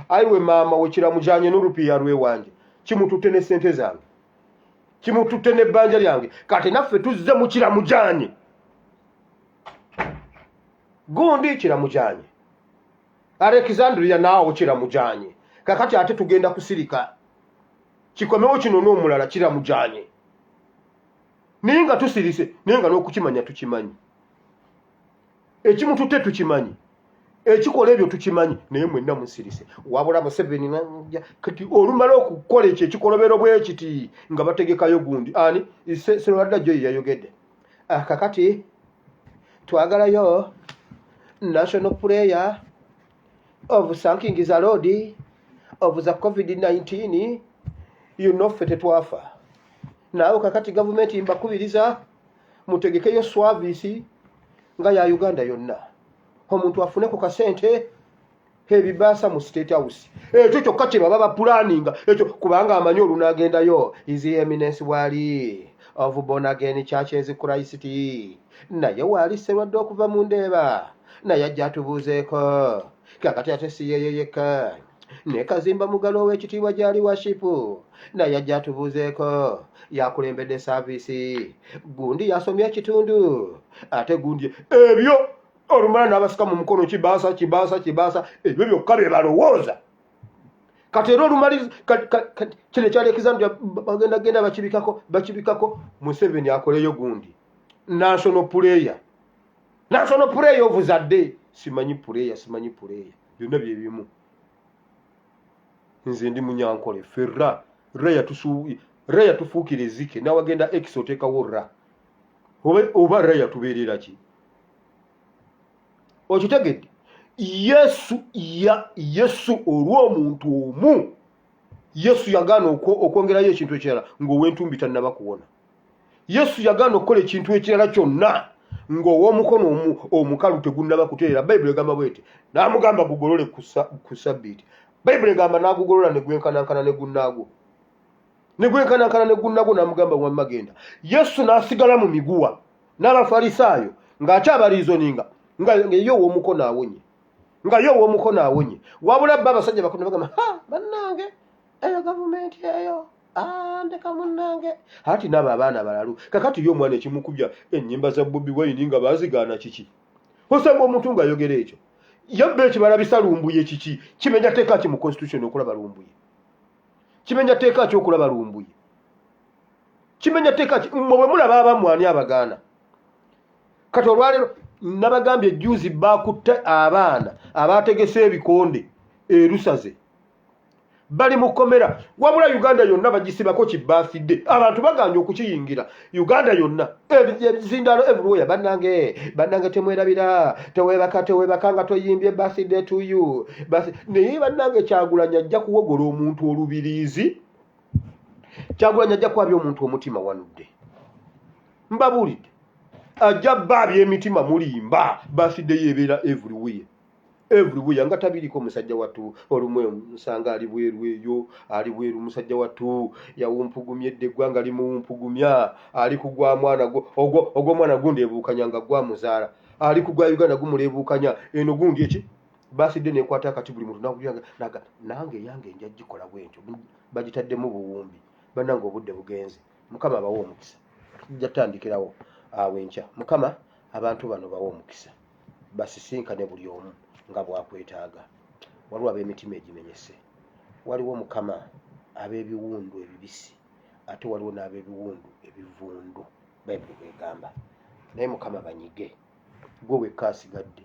ayiwe maama we, kiramujanye n'olupiya lwewanje kimututte ne sente zange, kimututte n'ebbanja lyange. Kati naffe tuzze mu kiramujanye gundi, kiramujanye Alexandria, naawo kiramujanye. Kakati ate tugenda kusirika kikomewo kino n'omulala kiramujanye, naye nga tusirise, naye nga n'okukimanya tukimanyi, ekimututte tukimanyi, ekikola ebyo tukimanyi, naye mwenna musirise. Wabula Museveni kati olumala okukola ekyo ekikolobero bwe kiti, nga bategekayo gundi ani Serwadda jo ye yayogedde. Kakati twagalayo national prayer of thanking the Lord of the COVID-19. You know ffe tetwafa. Naawe kakati gavumenti mbakubiriza mutegekeyo swavisi nga ya Uganda yonna, omuntu afune ku kasente ebibaasa mu State House. Ekyo kyokka kye baba bapulaninga ekyo, kubanga amanyi olunaagendayo His Eminence bwali of Born Again Churches Christ, naye waali Serwadde okuva mu Ndeeba, naye ajja atubuuzeeko. Kakati ate si yeyo yekka, ne Kazimba Mugalo ow'ekitiibwa gyali worship, naye ajja atubuuzeeko, yakulembedde saaviisi, gundi yasomye ekitundu, ate gundi ebyo olumala n'abasika mu mukono kibaasa kibaasa kibaasa. Ebyo byokka bye balowooza. Kati era olumaliriza kino ekyalekeza nti bagenda genda bakibikako bakibikako. Museveni akoleyo gundi national prayer, national prayer of the day, simanyi prayer, simanyi prayer, byonna byebimu. Nze ndi Munyankole ffe ra ra yatufuukira ezike nawagenda x oteekawo ra oba ra yatubeerera ki? Okitegedde? Yesu ya Yesu olw'omuntu omu Yesu yagaana okwongerayo ekintu ekirala ng'ow'entumbi tannaba kuwona. Yesu yagaana okukola ekintu ekirala kyonna ng'ow'omukono omukalu tegunnaba kutereera. Bayibuli egamba bweti, n'amugamba gugolole ku sabbiiti. Bayibuli egamba n'agugolola ne gwenkanankana ne gunnaagwo, ne gwenkanankana ne gunnagwo. N'amugamba wamma genda. Yesu n'asigala mu miguwa n'Abafalisaayo ng'akyabaliizoninga nga ye ow'omukono awonye, nga ye ow'omukono awonye. Wabula ba abasajja bakulu ne bagamba, ha bannange, eyo gavumenti eyo ndeka munnange. Ati naabo abaana balalu. Kakati ye omwana ekimukubya ennyimba za Bobi Wine nga baazigaana kiki? Osanga omuntu ng'ayogera ekyo yabba ekibalabisa Lumbuye kiki? Kimenya tteeka ki mu constitution okulaba Lumbuye? Kimenya tteeka ki okulaba Lumbuye? Kimenya tteeka ki? Mmwe bwe mulaba abamu ani abagaana? Kati olwaleero nabagambye ejjuuzi bakutte abaana abategese ebikonde erusaze bali mu kkomera. Wabula Uganda yonna bagisibako kibaafidde, abantu baganye okukiyingira. Uganda yonna ebizindaalo everywhere. Bannange, bannange, temwerabira, tewebaka, tewebaka nga toyimbye birthday to you. Naye bannange, Kyagulanyi ajja kuwogola omuntu olubiriizi. Kyagulanyi ajja kwabya omuntu omutima wanudde, mbabuulidde, ajja baabya emitima. Mulimba, birthday yebeera everywhere, everywhere nga tabiriko. Musajja wattu olumu nsanga ali bweru eyo, ali bweru. Musajja wattu yawumpugumya edda, eggwanga limuwumpugumya. Ali ku gwa mwana ogw'omwana gundi ebuukanya nga gwamuzaala, ali ku gwa Uganda gumuleebuukanya eno gundi eki basidde nekwata akati buli muntu nakulya naga nange yange nja gikola bwentyo, bagitaddemu buwumbi. Bannange, obudde bugenze. Mukama abawe omukisa. Tujja tutandikirawo awo enkya. Mukama, abantu bano bawe omukisa, basisinkane buli omu nga bwakwetaaga. Waliwo ab'emitima egimenyese, waliwo Mukama ab'ebiwundu ebibisi, ate waliwo n'ab'ebiwundu ebivundu, Bayibuli bwegamba. Naye Mukama banyige, gwe wekka asigadde.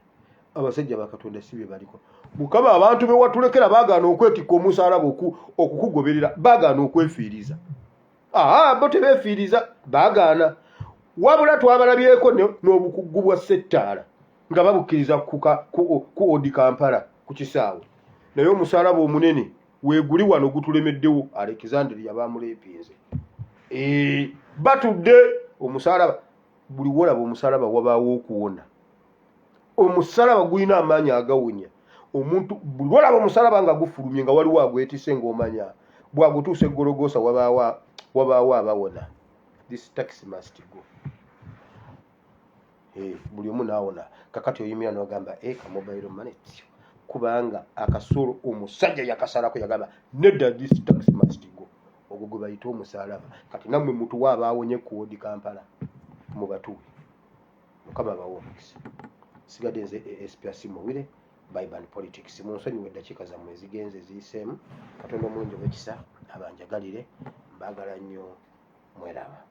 Abasajja bakatonda si bye baliko. Mukama, abantu be watulekera baagaana okwetikka omusaalaba okukugoberera, baagaana okwefiiriza. Aa, bo tebeefiiriza, baagaana. Wabula twabalabyeko n'obukugu bwa settaala nga babukkiriza ku Old Kampala ku kisaawe, naye omusaalaba omunene weeguli wano gutulemeddewo. Alexandria bamuleepinze. Batudde omusaalaba. Buli wolaba omusaalaba wabaawo okuwona. Omusalaba gulina amaanyi agawonya omuntu. Buli lwolaba omusalaba nga gufulumye nga waliwo agwetise, ng'omanya bwagutuusa eggologoosa wabaawo abawona. This tax must go. Buli omu naawona. Kakati oyimira n'ogamba ka mobile money tyo, kubanga akasolo omusajja yakasalako, yagamba nedda, this tax must go. Ogwo gwe bayita omusalaba. Kati nammwe mutuwe abaawonye ku Old Kampala, mubatuwe. Mukama abawe omukisa. Sigadde nze Asp Asimowire Bible and Politics. Munsonyiwe eddakiika zammwe ezigenze eziyiseemu. Katonda omulungi ow'ekisa abanjagalire. Mbaagala nnyo, mweraba.